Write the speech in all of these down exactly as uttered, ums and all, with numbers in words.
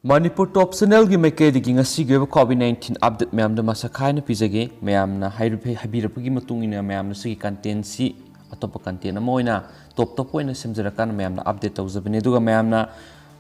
ꯃꯅꯤꯄꯨꯔ ꯇꯣꯞ ꯆꯦꯅꯦꯜꯒꯤ ꯃꯥꯏꯀꯩꯗꯒꯤ ꯉꯁꯤꯒꯤ ꯑꯣꯏꯕ ꯀꯣꯚꯤꯗ ꯅꯥꯏꯟꯇꯤꯟ ꯑꯞꯗꯦꯠ ꯃꯌꯥꯝꯗ ꯃꯁꯛ ꯈꯥꯏꯅ ꯄꯤꯖꯒꯦ꯫ ꯃꯌꯥꯝꯅ ꯍꯥꯏꯔꯤꯕ-, ꯍꯥꯏꯕꯤꯔꯛꯄꯒꯤ ꯃꯇꯨꯡ ꯏꯟꯅ ꯃꯌꯥꯝꯅ ꯁꯤꯒꯤ ꯀꯟꯇꯦꯟꯁꯤ ꯑꯇꯣꯞꯄ ꯀꯟꯇꯦꯟ ꯑꯃ ꯑꯣꯏꯅ ꯇꯣꯞ ꯇꯣꯞꯄ ꯑꯣꯏꯅ ꯁꯦꯝꯖꯔꯀꯥꯟꯗ ꯃꯌꯥꯝꯅ ꯑꯞꯗꯦꯠ ꯇꯧꯖꯕꯅꯤ꯫ ꯑꯗꯨꯒ ꯃꯌꯥꯝꯅ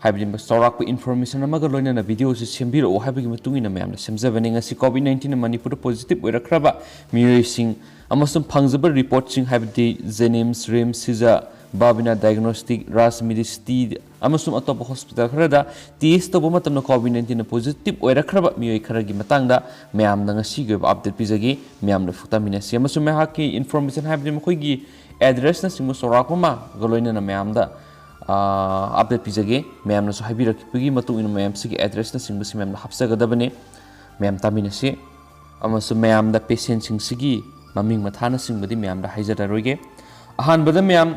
ꯍꯥꯏꯕꯗꯤ ꯆꯥꯎꯔꯥꯛꯄ ꯏꯟꯐꯣꯔꯃꯦꯁꯟ ꯑꯃꯒ ꯂꯣꯏꯅꯅ ꯚꯤꯗꯤꯑꯣꯁꯤ ꯁꯦꯝꯕꯤꯔꯛꯑꯣ ꯍꯥꯏꯕꯒꯤ ꯃꯇꯨꯡ ꯏꯟꯅ ꯃꯌꯥꯝꯅ ꯁꯦꯝꯖꯕꯅꯤ꯫ ꯉꯁꯤ ꯀꯣꯚꯤꯗ ꯅꯥꯏꯟꯇꯤꯟꯅ ꯃꯅꯤꯄꯨꯔꯗ ꯄꯣꯖꯤꯇꯤꯚ ꯑꯣꯏꯔꯛꯈ꯭ꯔꯕ ꯃꯤꯑꯣꯏꯁꯤꯡ ꯑꯃꯁꯨꯡ ꯐꯪꯖꯕ ꯔꯤꯄꯣꯔꯠꯁꯤꯡ, ꯍꯥꯏꯕꯗꯤ ꯖꯦꯅꯤꯝꯁ, ꯔꯤꯝꯁ, ꯁꯤꯖ, ꯕꯥꯕꯤꯅꯥ ꯗꯥꯏꯒꯅꯣꯁꯇꯤꯛ, ꯔꯥꯖ ꯃꯤꯗꯤ ꯁꯤꯇꯤ ꯑꯃꯁꯨꯡ ꯑꯇꯣꯞꯄ ꯍꯣꯁꯄꯤꯇꯥꯜ ꯈꯔꯗ ꯇꯦꯁ ꯇꯧꯕ ꯃꯇꯝꯗ ꯀꯣꯚꯤꯗ ꯅꯥꯏꯟꯇꯤꯟꯅ ꯄꯣꯖꯤꯇꯤꯚ ꯑꯣꯏꯔꯛꯈ꯭ꯔꯕ ꯃꯤꯑꯣꯏ ꯈꯔꯒꯤ ꯃꯇꯥꯡꯗ ꯃꯌꯥꯝꯗ ꯉꯁꯤꯒꯤ ꯑꯣꯏꯕ ꯑꯞꯗꯦꯠ ꯄꯤꯖꯒꯦ꯫ ꯃꯌꯥꯝꯅ ꯐꯨꯛꯇꯃꯤꯟꯅꯁꯤ ꯑꯃꯁꯨꯡ ꯃꯍꯥꯛꯀꯤ ꯏꯟꯐꯣꯔꯃꯦꯁꯟ, ꯍꯥꯏꯕꯗꯤ ꯃꯈꯣꯏꯒꯤ ꯑꯦꯗ꯭ꯔꯦꯁꯅꯆꯤꯡꯕ ꯆꯥꯎꯔꯥꯛꯄ ꯑꯃꯒ ꯂꯣꯏꯅꯅ ꯃꯌꯥꯝꯗ, ꯑꯥ, ꯑꯞꯗꯦꯠ ꯄꯤꯖꯒꯦ꯫ ꯃꯌꯥꯝꯅꯁꯨ ꯍꯥꯏꯕꯤꯔꯛꯄꯒꯤ ꯃꯇꯨꯡ ꯏꯟꯅ ꯃꯌꯥꯝꯁꯤꯒꯤ ꯑꯦꯗ꯭ꯔꯦꯁꯅꯆꯤꯡꯕꯁꯤ ꯃꯌꯥꯝꯅ ꯍꯥꯞꯆꯒꯗꯕꯅꯤ꯫ ꯃꯌꯥꯝ ꯇꯥꯃꯤꯟꯅꯁꯤ ꯑꯃꯁꯨꯡ ꯃꯌꯥꯝꯗ ꯄꯦꯁꯦꯟꯁꯤꯡꯁꯤꯒꯤ ꯃꯃꯤꯡ ꯃꯊꯥꯅꯆꯤꯡꯕꯗꯤ ꯃꯌꯥꯝꯗ ꯍꯥꯏꯖꯔꯔꯣꯏꯒꯦ꯫ ꯑꯍꯥꯟꯕꯗ ꯃꯌꯥꯝ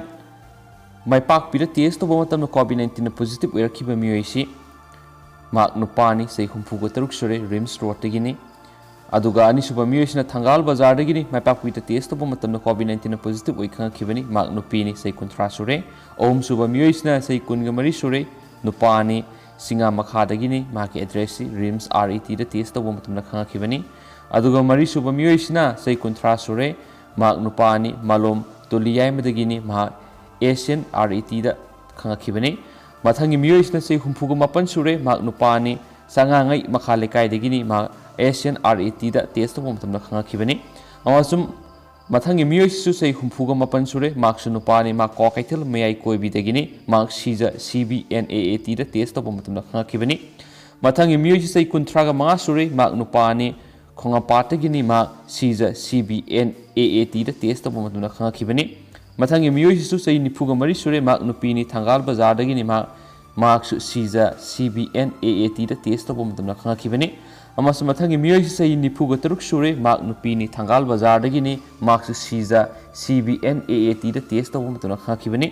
ꯃꯥꯏꯄꯥꯛꯄꯤꯗ ꯇꯦꯁ ꯇꯧꯕ ꯃꯇꯝꯗ ꯀꯣꯚꯤꯗ ꯅꯥꯏꯟꯇꯤꯟꯅ ꯄꯣꯖꯤꯇꯤꯚ ꯑꯣꯏꯔꯛꯈꯤꯕ ꯃꯤꯑꯣꯏꯁꯤ ꯃꯍꯥꯛ ꯅꯨꯄꯥꯅꯤ, ꯆꯍꯤ ꯍꯨꯝꯐꯨꯒ ꯇꯔꯨꯛ ꯁꯨꯔꯦ, ꯔꯤꯝꯁ ꯔꯣꯗꯇꯒꯤꯅꯤ꯫ ꯑꯗꯨꯒ ꯑꯅꯤꯁꯨꯕ ꯃꯤꯑꯣꯏꯁꯤꯅ ꯊꯪꯒꯥꯜ ꯕꯖꯥꯔꯗꯒꯤꯅꯤ, ꯃꯥꯏꯄꯥꯛꯄꯤꯗ ꯇꯦꯁ ꯇꯧꯕ ꯃꯇꯝꯗ ꯀꯣꯚꯤꯗ ꯅꯥꯏꯟꯇꯤꯟꯅ ꯄꯣꯖꯤꯇꯤꯚ ꯑꯣꯏ ꯈꯪꯉꯛꯈꯤꯕꯅꯤ꯫ ꯃꯍꯥꯛ ꯅꯨꯄꯤꯅꯤ, ꯆꯍꯤ ꯀꯨꯟꯊ꯭ꯔꯥ ꯁꯨꯔꯦ꯫ ꯑꯍꯨꯝꯁꯨꯕ ꯃꯤꯑꯣꯏꯁꯤꯅ ꯆꯍꯤ ꯀꯨꯟꯒ ꯃꯔꯤ ꯁꯨꯔꯦ, ꯅꯨꯄꯥꯅꯤ, ꯁꯤꯡꯉꯥ ꯃꯈꯥꯗꯒꯤꯅꯤ꯫ ꯃꯍꯥꯛꯀꯤ ꯑꯦꯗ꯭ꯔꯦꯁꯁꯤ ꯔꯤꯝꯁ ꯑꯥꯔ ꯏ ꯇꯤꯗ ꯇꯦꯁ ꯇꯧꯕ ꯃꯇꯝꯗ ꯈꯪꯉꯛꯈꯤꯕꯅꯤ꯫ ꯑꯗꯨꯒ ꯃꯔꯤꯁꯨꯕ ꯃꯤꯑꯣꯏꯁꯤꯅ ꯆꯍꯤ ꯀꯨꯟꯊ꯭ꯔꯥ ꯁꯨꯔꯦ, ꯃꯍꯥꯛ ꯅꯨꯄꯥꯅꯤ, ꯃꯥꯂꯣꯝ ꯇꯨꯂꯤꯌꯥꯏꯃꯗꯒꯤꯅꯤ꯫ ꯃꯍꯥꯛ ꯑꯦꯁ ꯑꯦꯟ ꯑꯥꯔ ꯏ ꯇꯤꯗ ꯈꯪꯉꯛꯈꯤꯕꯅꯤ꯫ ꯃꯊꯪꯒꯤ ꯃꯤꯑꯣꯏꯁꯤꯅ ꯆꯍꯤ ꯍꯨꯝꯐꯨꯒ ꯃꯥꯄꯟ ꯁꯨꯔꯦ, ꯃꯍꯥꯛ ꯅꯨꯄꯥꯅꯤ, ꯆꯉꯥꯡꯉꯩ ꯃꯈꯥ ꯂꯩꯀꯥꯏꯗꯒꯤꯅꯤ꯫ ꯃꯍꯥꯛ ꯑꯦꯁ ꯑꯦꯟ ꯑꯥꯔ ꯏ ꯇꯤꯗ ꯇꯦꯁ ꯇꯧꯕ ꯃꯇꯝꯗ ꯈꯪꯉꯛꯈꯤꯕꯅꯤ꯫ ꯑꯃꯁꯨꯡ ꯃꯊꯪꯒꯤ ꯃꯤꯑꯣꯏꯁꯤꯁꯨ ꯆꯍꯤ ꯍꯨꯝꯐꯨꯒ ꯃꯥꯄꯟ ꯁꯨꯔꯦ, ꯃꯍꯥꯛꯁꯨ ꯅꯨꯄꯥꯅꯤ, ꯃꯍꯥꯛ ꯀ꯭ꯋꯥꯀꯩꯊꯦꯜ ꯃꯌꯥꯏ ꯀꯣꯏꯕꯤꯗꯒꯤꯅꯤ꯫ ꯃꯍꯥꯛ ꯁꯤꯖ C B N A A ꯇꯤꯗ ꯇꯦꯁ ꯇꯧꯕ ꯃꯇꯝꯗ ꯈꯪꯉꯛꯈꯤꯕꯅꯤ꯫ ꯃꯊꯪꯒꯤ ꯃꯤꯑꯣꯏꯁꯤ ꯆꯍꯤ ꯀꯨꯟꯊ꯭ꯔꯥꯒ ꯃꯉꯥ ꯁꯨꯔꯦ, ꯃꯍꯥꯛ ꯅꯨꯄꯥꯅꯤ, ꯈꯣꯡꯉꯥꯝꯄꯥꯠꯇꯒꯤꯅꯤ꯫ ꯃꯍꯥꯛ ꯁꯤꯖ C B N A A ꯇꯤꯗ ꯇꯦꯁ ꯇꯧꯕ ꯃꯇꯝꯗ ꯈꯪꯉꯛꯈꯤꯕꯅꯤ꯫ ꯃꯊꯪꯒꯤ ꯃꯤꯑꯣꯏꯁꯤꯁꯨ ꯆꯍꯤ ꯅꯤꯐꯨꯒ ꯃꯔꯤ ꯁꯨꯔꯦ, ꯃꯍꯥꯛ ꯅꯨꯄꯤꯅꯤ, ꯊꯪꯒꯥꯜ ꯕꯖꯥꯔꯗꯒꯤꯅꯤ꯫ ꯃꯍꯥꯛ, ꯃꯍꯥꯛꯁꯨ ꯁꯤꯖ C B N A A ꯇꯤꯗ ꯇꯦꯁ ꯇꯧꯕ ꯃꯇꯝꯗ ꯈꯪꯉꯛꯈꯤꯕꯅꯤ꯫ ꯑꯃꯁꯨꯡ ꯃꯊꯪꯒꯤ ꯃꯤꯑꯣꯏꯁꯤ ꯆꯍꯤ ꯅꯤꯐꯨꯒ ꯇꯔꯨꯛ ꯁꯨꯔꯦ, ꯃꯍꯥꯛ ꯅꯨꯄꯤꯅꯤ, ꯊꯪꯒꯥꯜ ꯕꯖꯥꯔꯗꯒꯤꯅꯤ꯫ ꯃꯍꯥꯛꯁꯨ ꯁꯤꯖ C B N A A ꯇꯤꯗ ꯇꯦꯁ ꯇꯧꯕ ꯃꯇꯝꯗ ꯈꯪꯉꯛꯈꯤꯕꯅꯤ꯫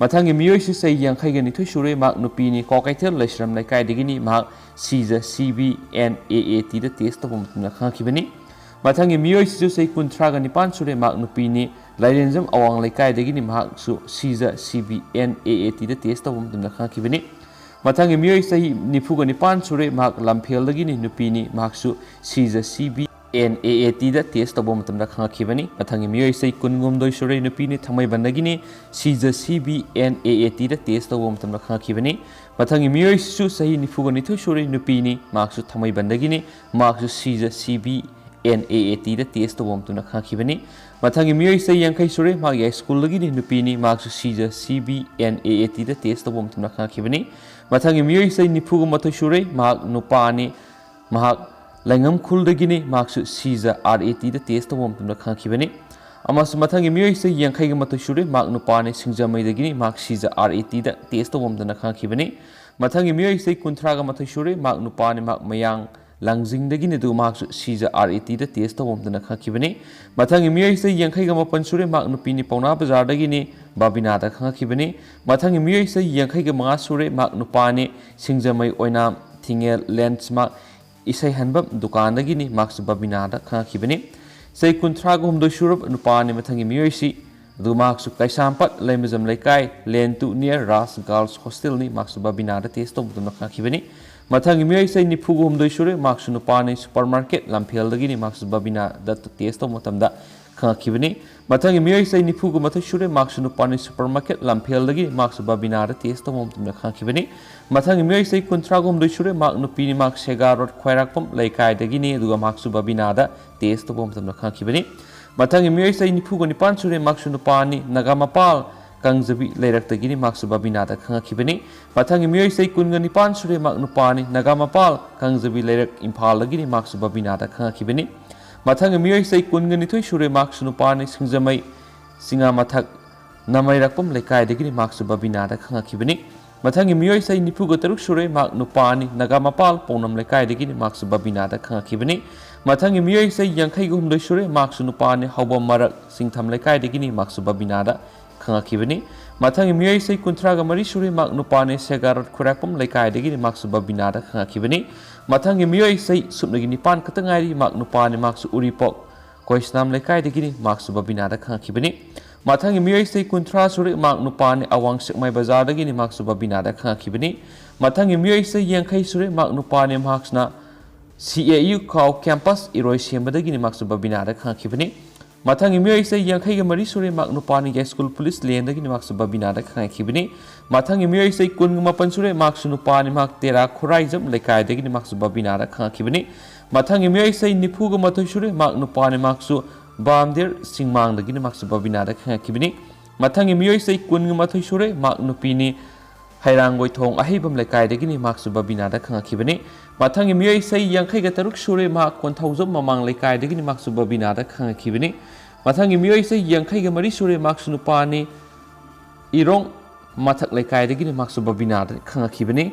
ꯃꯊꯪꯒꯤ ꯃꯤꯑꯣꯏꯁꯤ ꯆꯍꯤ ꯌꯥꯡꯈꯩꯒ ꯅꯤꯊꯣꯏ ꯁꯨꯔꯦ, ꯃꯍꯥꯛ ꯅꯨꯄꯤꯅꯤ, ꯀ꯭ꯋꯥꯀꯩꯊꯦꯜ ꯂꯩꯁ꯭ꯔꯝ ꯂꯩꯀꯥꯏꯗꯒꯤꯅꯤ꯫ ꯃꯍꯥꯛ ꯁꯤꯖ C B N A A ꯇꯤꯗ ꯇꯦꯁ ꯇꯧꯕ ꯃꯇꯝꯗ ꯈꯪꯉꯛꯈꯤꯕꯅꯤ꯫ ꯃꯊꯪꯒꯤ ꯃꯤꯑꯣꯏꯁꯤꯁꯨ ꯆꯍꯤ ꯀꯨꯟꯊ꯭ꯔꯥꯒ ꯅꯤꯄꯥꯟ ꯁꯨꯔꯦ, ꯃꯍꯥꯛ ꯅꯨꯄꯤꯅꯤ, ꯂꯥꯏꯔꯦꯟꯖꯝ ꯑꯋꯥꯡ ꯂꯩꯀꯥꯏꯗꯒꯤꯅꯤ꯫ ꯃꯍꯥꯛꯁꯨ ꯁꯤꯖ C B N A A ꯇꯤꯗ ꯇꯦꯁ ꯇꯧꯕ ꯃꯇꯝꯗ ꯈꯪꯉꯛꯈꯤꯕꯅꯤ꯫ ꯃꯊꯪꯒꯤ ꯃꯤꯑꯣꯏ ꯆꯍꯤ ꯅꯤꯐꯨꯒ ꯅꯤꯄꯥꯟ ꯁꯨꯔꯦ, ꯃꯍꯥꯛ ꯂꯝꯐꯦꯜꯗꯒꯤꯅꯤ, ꯅꯨꯄꯤꯅꯤ, ꯃꯍꯥꯛꯁꯨ ꯁꯤꯖ C B N A A ꯇꯤꯗ ꯇꯦꯁ ꯇꯧꯕ ꯃꯇꯝꯗ ꯈꯪꯉꯛꯈꯤꯕꯅꯤ꯫ ꯃꯊꯪꯒꯤ ꯃꯤꯑꯣꯏ ꯆꯍꯤ ꯀꯨꯟꯍꯨꯝꯗꯣꯏ ꯁꯨꯔꯦ, ꯅꯨꯄꯤꯅꯤ, ꯊꯥꯡꯃꯩꯕꯟꯗꯒꯤꯅꯤ, ꯁꯤꯖ C B N A A ꯇꯤꯗ ꯇꯦꯁ ꯇꯧꯕ ꯃꯇꯝꯗ ꯈꯪꯉꯛꯈꯤꯕꯅꯤ꯫ ꯃꯊꯪꯒꯤ ꯃꯤꯑꯣꯏꯁꯤꯁꯨ ꯆꯍꯤ ꯅꯤꯐꯨꯒ ꯅꯤꯊꯣꯏ ꯁꯨꯔꯦ, ꯅꯨꯄꯤꯅꯤ, ꯃꯍꯥꯛꯁꯨ ꯊꯥꯡꯃꯩꯕꯟꯗꯒꯤꯅꯤ, ꯃꯍꯥꯛꯁꯨ ꯁꯤꯖ C B N A A ꯇꯤꯗ ꯇꯦꯁ ꯇꯧꯕ ꯃꯇꯝꯗ ꯈꯪꯉꯛꯈꯤꯕꯅꯤ꯫ ꯃꯊꯪꯒꯤ ꯃꯤꯑꯣꯏ ꯆꯍꯤ ꯌꯥꯡꯈꯩ ꯁꯨꯔꯦ, ꯃꯍꯥꯛ ꯌꯥꯏꯁ꯭ꯀꯨꯜꯗꯒꯤꯅꯤ, ꯅꯨꯄꯤꯅꯤ, ꯃꯍꯥꯛꯁꯨ ꯁꯤꯖ C B N A A ꯇꯤꯗ ꯇꯦꯁ ꯇꯧꯕ ꯃꯇꯝꯗ ꯈꯪꯉꯛꯈꯤꯕꯅꯤ꯫ ꯃꯊꯪꯒꯤ ꯃꯤꯑꯣꯏ ꯆꯍꯤ ꯅꯤꯐꯨꯒ ꯃꯥꯊꯣꯏ ꯁꯨꯔꯦ, ꯃꯍꯥꯛ ꯅꯨꯄꯥꯅꯤ, ꯃꯍꯥꯛ ꯂꯩꯉꯝꯈꯨꯜꯗꯒꯤꯅꯤ, ꯃꯍꯥꯛꯁꯨ ꯁꯤꯖ ꯑꯥꯔ ꯑꯦ ꯇꯤꯗ ꯇꯦꯁ ꯇꯧꯕ ꯃꯇꯝꯗ ꯈꯪꯉꯛꯈꯤꯕꯅꯤ꯫ ꯑꯃꯁꯨꯡ ꯃꯊꯪꯒꯤ ꯃꯤꯑꯣꯏ ꯆꯍꯤ ꯌꯥꯡꯈꯩꯒ ꯃꯥꯊꯣꯏ ꯁꯨꯔꯦ, ꯃꯍꯥꯛ ꯅꯨꯄꯥꯅꯤ, ꯁꯤꯡꯖꯃꯩꯗꯒꯤꯅꯤ, ꯃꯍꯥꯛ ꯁꯤꯖ ꯑꯥꯔ ꯑꯦ ꯇꯤꯗ ꯇꯦꯁ ꯇꯧꯕ ꯃꯇꯝꯗ ꯈꯪꯉꯛꯈꯤꯕꯅꯤ꯫ ꯃꯊꯪꯒꯤ ꯃꯤꯑꯣꯏ ꯆꯍꯤ ꯀꯨꯟꯊ꯭ꯔꯥꯒ ꯃꯥꯊꯣꯏ ꯁꯨꯔꯦ, ꯃꯍꯥꯛ ꯅꯨꯄꯥꯅꯤ, ꯃꯍꯥꯛ ꯃꯌꯥꯡ ꯂꯥꯡꯖꯤꯡꯗꯒꯤꯅꯤ, ꯑꯗꯨꯒ ꯃꯍꯥꯛꯁꯨ ꯁꯤꯖ ꯑꯥꯔ ꯑꯦ ꯇꯤꯗ ꯇꯦꯁ ꯇꯧꯕ ꯃꯇꯝꯗ ꯈꯪꯉꯛꯈꯤꯕꯅꯤ꯫ ꯃꯊꯪꯒꯤ ꯃꯤꯑꯣꯏ ꯆꯍꯤ ꯌꯥꯡꯈꯩꯒ ꯃꯥꯄꯟ ꯁꯨꯔꯦ, ꯃꯍꯥꯛ ꯅꯨꯄꯤꯅꯤ, ꯄꯥꯎꯅꯥ ꯕꯖꯥꯔꯗꯒꯤꯅꯤ, ꯕꯥꯕꯤꯅꯥꯗ ꯈꯪꯉꯛꯈꯤꯕꯅꯤ꯫ ꯃꯊꯪꯒꯤ ꯃꯤꯑꯣꯏ ꯆꯍꯤ ꯌꯥꯡꯈꯩꯒ ꯃꯉꯥ ꯁꯨꯔꯦ, ꯃꯍꯥꯛ ꯅꯨꯄꯥꯅꯤ, ꯁꯤꯡꯖꯃꯩ ꯑꯣꯏꯅꯥꯝ ꯊꯤꯡꯉꯦꯜ ꯂꯦꯟꯁꯃꯥꯔꯛ ꯏꯁꯩ ꯍꯟꯐꯝ ꯗꯨꯀꯥꯟꯗꯒꯤꯅꯤ, ꯃꯍꯥꯛꯁꯨ ꯕꯥꯕꯤꯅꯥꯗ ꯈꯪꯉꯛꯈꯤꯕꯅꯤ꯫ ꯆꯍꯤ ꯀꯨꯟꯊ꯭ꯔꯥꯒ ꯍꯨꯝꯗꯣꯏ ꯁꯨꯔꯕ ꯅꯨꯄꯥꯅꯤ ꯃꯊꯪꯒꯤ ꯃꯤꯑꯣꯏꯁꯤ, ꯑꯗꯨꯒ ꯃꯍꯥꯛꯁꯨ ꯀꯩꯁꯥꯝꯄꯥꯠ ꯂꯩꯃꯖꯝ ꯂꯩꯀꯥꯏ, ꯂꯦꯟ ꯇꯨ near ꯔꯥꯖ ꯒꯥꯔꯜꯁ ꯍꯣꯁꯇꯦꯜꯅꯤ, ꯃꯍꯥꯛꯁꯨ ꯕꯥꯕꯤꯅꯥꯗ ꯇꯦꯁ ꯇꯧꯕ ꯃꯇꯝꯗ ꯈꯪꯉꯛꯈꯤꯕꯅꯤ꯫ ꯃꯊꯪꯒꯤ ꯃꯤꯑꯣꯏ ꯆꯍꯤ ꯅꯤꯐꯨꯒ ꯍꯨꯝꯗꯣꯏ ꯁꯨꯔꯦ, ꯃꯍꯥꯛꯁꯨ ꯅꯨꯄꯥꯅꯤ, ꯁꯨꯄꯔ ꯃꯥꯔꯀꯦꯠ ꯂꯝꯐꯦꯜꯗꯒꯤꯅꯤ, ꯃꯍꯥꯛꯁꯨ ꯕꯥꯕꯤꯅꯥꯗ ꯇꯦꯁ ꯇꯧꯕ ꯃꯇꯝꯗ ꯈꯪꯉꯛꯈꯤꯕꯅꯤ꯫ ꯃꯊꯪꯒꯤ ꯃꯤꯑꯣꯏ ꯆꯍꯤ ꯅꯤꯐꯨꯒ ꯃꯥꯊꯣꯏ ꯁꯨꯔꯦ, ꯃꯍꯥꯛꯁꯨ ꯅꯨꯄꯥꯅꯤ, ꯁꯨꯄꯔ ꯃꯥꯔꯀꯦꯠ ꯂꯝꯐꯦꯜꯗꯒꯤ, ꯃꯍꯥꯛꯁꯨ ꯕꯥꯕꯤꯅꯥꯗ ꯇꯦꯁ ꯇꯧꯕ ꯃꯇꯝꯗ ꯈꯪꯉꯛꯈꯤꯕꯅꯤ꯫ ꯃꯊꯪꯒꯤ ꯃꯤꯑꯣꯏ ꯆꯍꯤ ꯀꯨꯟꯊ꯭ꯔꯥꯒ ꯍꯨꯝꯗꯣꯏ ꯁꯨꯔꯦ, ꯃꯍꯥꯛ ꯅꯨꯄꯤꯅꯤ, ꯃꯍꯥꯛ ꯁꯦꯒꯥ ꯔꯣꯗ ꯈ꯭ꯋꯥꯏꯔꯥꯛꯄꯝ ꯂꯩꯀꯥꯏꯗꯒꯤꯅꯤ, ꯑꯗꯨꯒ ꯃꯍꯥꯛꯁꯨ ꯕꯥꯕꯤꯅꯥꯗ ꯇꯦꯁ ꯇꯧꯕ ꯃꯇꯝꯗ ꯈꯪꯉꯛꯈꯤꯕꯅꯤ꯫ ꯃꯊꯪꯒꯤ ꯃꯤꯑꯣꯏ ꯆꯍꯤ ꯅꯤꯐꯨꯒ ꯅꯤꯄꯥꯟ ꯁꯨꯔꯦ, ꯃꯍꯥꯛꯁꯨ ꯅꯨꯄꯥꯅꯤ, ꯅꯥꯒꯥꯃꯄꯥꯜ ꯀꯥꯡꯖꯕꯤ ꯂꯩꯔꯛꯇꯒꯤꯅꯤ, ꯃꯍꯥꯛꯁꯨ ꯕꯥꯕꯤꯅꯥꯗ ꯈꯪꯉꯛꯈꯤꯕꯅꯤ꯫ ꯃꯊꯪꯒꯤ ꯃꯤꯑꯣꯏ ꯆꯍꯤ ꯀꯨꯟꯒ ꯅꯤꯄꯥꯟ ꯁꯨꯔꯦ, ꯃꯍꯥꯛ ꯅꯨꯄꯥꯅꯤ, ꯅꯥꯒꯥꯃꯄꯥꯜ ꯀꯥꯡꯖꯕꯤ ꯂꯩꯔꯛ ꯏꯝꯐꯥꯜꯗꯒꯤꯅꯤ, ꯃꯍꯥꯛꯁꯨ ꯕꯥꯕꯤꯅꯥꯗ ꯈꯪꯉꯛꯈꯤꯕꯅꯤ꯫ ꯃꯊꯪꯒꯤ ꯃꯤꯑꯣꯏ ꯆꯍꯤ ꯀꯨꯟꯒ ꯅꯤꯊꯣꯏ ꯁꯨꯔꯦ, ꯃꯍꯥꯛꯁꯨ ꯅꯨꯄꯥꯅꯤ, ꯁꯤꯡꯖꯃꯩ ꯆꯤꯉꯥꯃꯊꯛ ꯅꯃꯩꯔꯛꯄꯝ ꯂꯩꯀꯥꯏꯗꯒꯤꯅꯤ, ꯃꯍꯥꯛꯁꯨ ꯕꯥꯕꯤꯅꯥꯗ ꯈꯪꯉꯛꯈꯤꯕꯅꯤ꯫ ꯃꯊꯪꯒꯤ ꯃꯤꯑꯣꯏ ꯆꯍꯤ ꯅꯤꯐꯨꯒ ꯇꯔꯨꯛ ꯁꯨꯔꯦ, ꯃꯍꯥꯛ ꯅꯨꯄꯥꯅꯤ, ꯅꯥꯒꯥꯃꯄꯥꯜ ꯄꯥꯎꯅꯝ ꯂꯩꯀꯥꯏꯗꯒꯤꯅꯤ, ꯃꯍꯥꯛꯁꯨ ꯕꯥꯕꯤꯅꯥꯗ ꯈꯪꯉꯛꯈꯤꯕꯅꯤ꯫ ꯃꯊꯪꯒꯤ ꯃꯤꯑꯣꯏ ꯆꯍꯤ ꯌꯥꯡꯈꯩꯒ ꯍꯨꯝꯗꯣꯏ ꯁꯨꯔꯦ, ꯃꯍꯥꯛꯁꯨ ꯅꯨꯄꯥꯅꯤ, ꯍꯧꯕꯝ ꯃꯔꯛ ꯁꯤꯡꯊꯝ ꯂꯩꯀꯥꯏꯗꯒꯤꯅꯤ, ꯃꯍꯥꯛꯁꯨ ꯕꯥꯕꯤꯅꯥꯗ ꯈꯪꯉꯛꯈꯤꯕꯅꯤ꯫ ꯃꯊꯪꯒꯤ ꯃꯤꯑꯣꯏ ꯆꯍꯤ ꯀꯨꯟꯊ꯭ꯔꯥꯒ ꯃꯔꯤ ꯁꯨꯔꯦ, ꯃꯍꯥꯛ ꯅꯨꯄꯥꯅꯤ, ꯁꯦꯒꯥꯔꯣꯠ ꯈꯨꯔꯥꯛꯄꯝ ꯂꯩꯀꯥꯏꯗꯒꯤꯅꯤ, ꯃꯍꯥꯛꯁꯨ ꯕꯥꯕꯤꯅꯥꯗ ꯈꯪꯉꯛꯈꯤꯕꯅꯤ꯫ ꯃꯊꯪꯒꯤ ꯃꯤꯑꯣꯏ ꯆꯍꯤ ꯁꯨꯞꯅꯒꯤ ꯅꯤꯄꯥꯟ ꯈꯛꯇ ꯉꯥꯏꯔꯤ, ꯃꯍꯥꯛ ꯅꯨꯄꯥꯅꯤ, ꯃꯍꯥꯛꯁꯨ ꯎꯔꯤꯄꯣꯛ ꯀꯣꯏꯁꯅꯥꯝ ꯂꯩꯀꯥꯏꯗꯒꯤꯅꯤ, ꯃꯍꯥꯛꯁꯨ ꯕꯥꯕꯤꯅꯥꯗ ꯈꯪꯉꯛꯈꯤꯕꯅꯤ꯫ ꯃꯊꯪꯒꯤ ꯃꯤꯑꯣꯏꯁꯦ ꯀꯨꯟꯊ꯭ꯔꯥ ꯁꯨꯔꯦ, ꯃꯍꯥꯛ ꯅꯨꯄꯥꯅꯤ, ꯑꯋꯥꯡ ꯁꯦꯛꯃꯥꯏ ꯕꯖꯥꯔꯗꯒꯤꯅꯤ, ꯃꯍꯥꯛꯁꯨ ꯕꯕꯤꯅꯥꯗ ꯈꯪꯉꯛꯈꯤꯕꯅꯤ꯫ ꯃꯊꯪꯒꯤ ꯃꯤꯑꯣꯏꯁꯦ ꯌꯥꯡꯈꯩ ꯁꯨꯔꯦ, ꯃꯍꯥꯛ ꯅꯨꯄꯥꯅꯤ, ꯃꯍꯥꯛꯁꯤꯅ C A U ꯈꯥꯎ campus ꯏꯔꯣꯏ ꯁꯦꯝꯕꯗꯒꯤꯅꯤ, ꯃꯍꯥꯛꯁꯨ ꯕꯕꯤꯅꯥꯗ ꯈꯪꯉꯛꯈꯤꯕꯅꯤ꯫ ꯃꯊꯪꯒꯤ ꯃꯤꯑꯣꯏꯁꯦ ꯌꯥꯡꯈꯩꯒ ꯃꯔꯤ ꯁꯨꯔꯦ, ꯃꯍꯥꯛ ꯅꯨꯄꯥꯅꯤ, ꯌꯥꯏꯁ꯭ꯀꯨꯜ ꯄꯨꯂꯤꯁ ꯂꯦꯟꯗꯒꯤꯅꯤ, ꯃꯍꯥꯛꯁꯨ ꯕꯕꯤꯅꯥꯗ ꯈꯪꯉꯛꯈꯤꯕꯅꯤ꯫ ꯃꯊꯪꯒꯤ ꯃꯤꯑꯣꯏꯁꯦ ꯀꯨꯟꯒ ꯃꯥꯄꯟ ꯁꯨꯔꯦ, ꯃꯍꯥꯛꯁꯨ ꯅꯨꯄꯥꯅꯤ, ꯃꯍꯥꯛ ꯇꯦꯔꯥ ꯈꯨꯔꯥꯏꯖꯝ ꯂꯩꯀꯥꯏꯗꯒꯤꯅꯤ, ꯃꯍꯥꯛꯁꯨ ꯕꯕꯤꯅꯥꯗ ꯈꯪꯉꯛꯈꯤꯕꯅꯤ꯫ ꯃꯊꯪꯒꯤ ꯃꯤꯑꯣꯏꯁꯦ ꯅꯤꯐꯨꯒ ꯃꯥꯊꯣꯏ ꯁꯨꯔꯦ, ꯃꯍꯥꯛ ꯅꯨꯄꯥꯅꯤ, ꯃꯍꯥꯛꯁꯨ ꯕꯥꯝꯗꯦꯔ ꯁꯤꯡꯃꯥꯡꯗꯒꯤꯅꯤ, ꯃꯍꯥꯛꯁꯨ ꯕꯕꯤꯅꯥꯗ ꯈꯪꯉꯛꯈꯤꯕꯅꯤ꯫ ꯃꯊꯪꯒꯤ ꯃꯤꯑꯣꯏꯁꯦ ꯀꯨꯟꯒ ꯃꯥꯊꯣꯏ ꯁꯨꯔꯦ, ꯃꯍꯥꯛ ꯅꯨꯄꯤꯅꯤ, ꯍꯩꯔꯥꯡꯒꯣꯏꯊꯣꯡ ꯑꯍꯩꯕꯝ ꯂꯩꯀꯥꯏꯗꯒꯤꯅꯤ, ꯃꯍꯥꯛꯁꯨ ꯕꯕꯤꯅꯥꯗ ꯈꯪꯉꯛꯈꯤꯕꯅꯤ꯫ ꯃꯊꯪꯒꯤ ꯃꯤꯑꯣꯏꯁꯦ ꯌꯥꯡꯈꯩꯒ ꯇꯔꯨꯛ ꯁꯨꯔꯦ, ꯃꯍꯥꯛ ꯀꯣꯟꯊꯧꯖꯝ ꯃꯃꯥꯡ ꯂꯩꯀꯥꯏꯗꯒꯤꯅꯤ, ꯃꯍꯥꯛꯁꯨ ꯕꯕꯤꯅꯥꯗ ꯈꯪꯉꯛꯈꯤꯕꯅꯤ꯫ ꯃꯊꯪꯒꯤ ꯃꯤꯑꯣꯏꯁꯦ ꯌꯥꯡꯈꯩꯒ ꯃꯔꯤ ꯁꯨꯔꯦ, ꯃꯍꯥꯛꯁꯨ ꯅꯨꯄꯥꯅꯤ, ꯏꯔꯣꯡ ꯃꯊꯛ ꯂꯩꯀꯥꯏꯗꯒꯤꯅꯤ, ꯃꯍꯥꯛꯁꯨ ꯕꯕꯤꯅꯥꯗ ꯈꯪꯉꯛꯈꯤꯕꯅꯤ꯫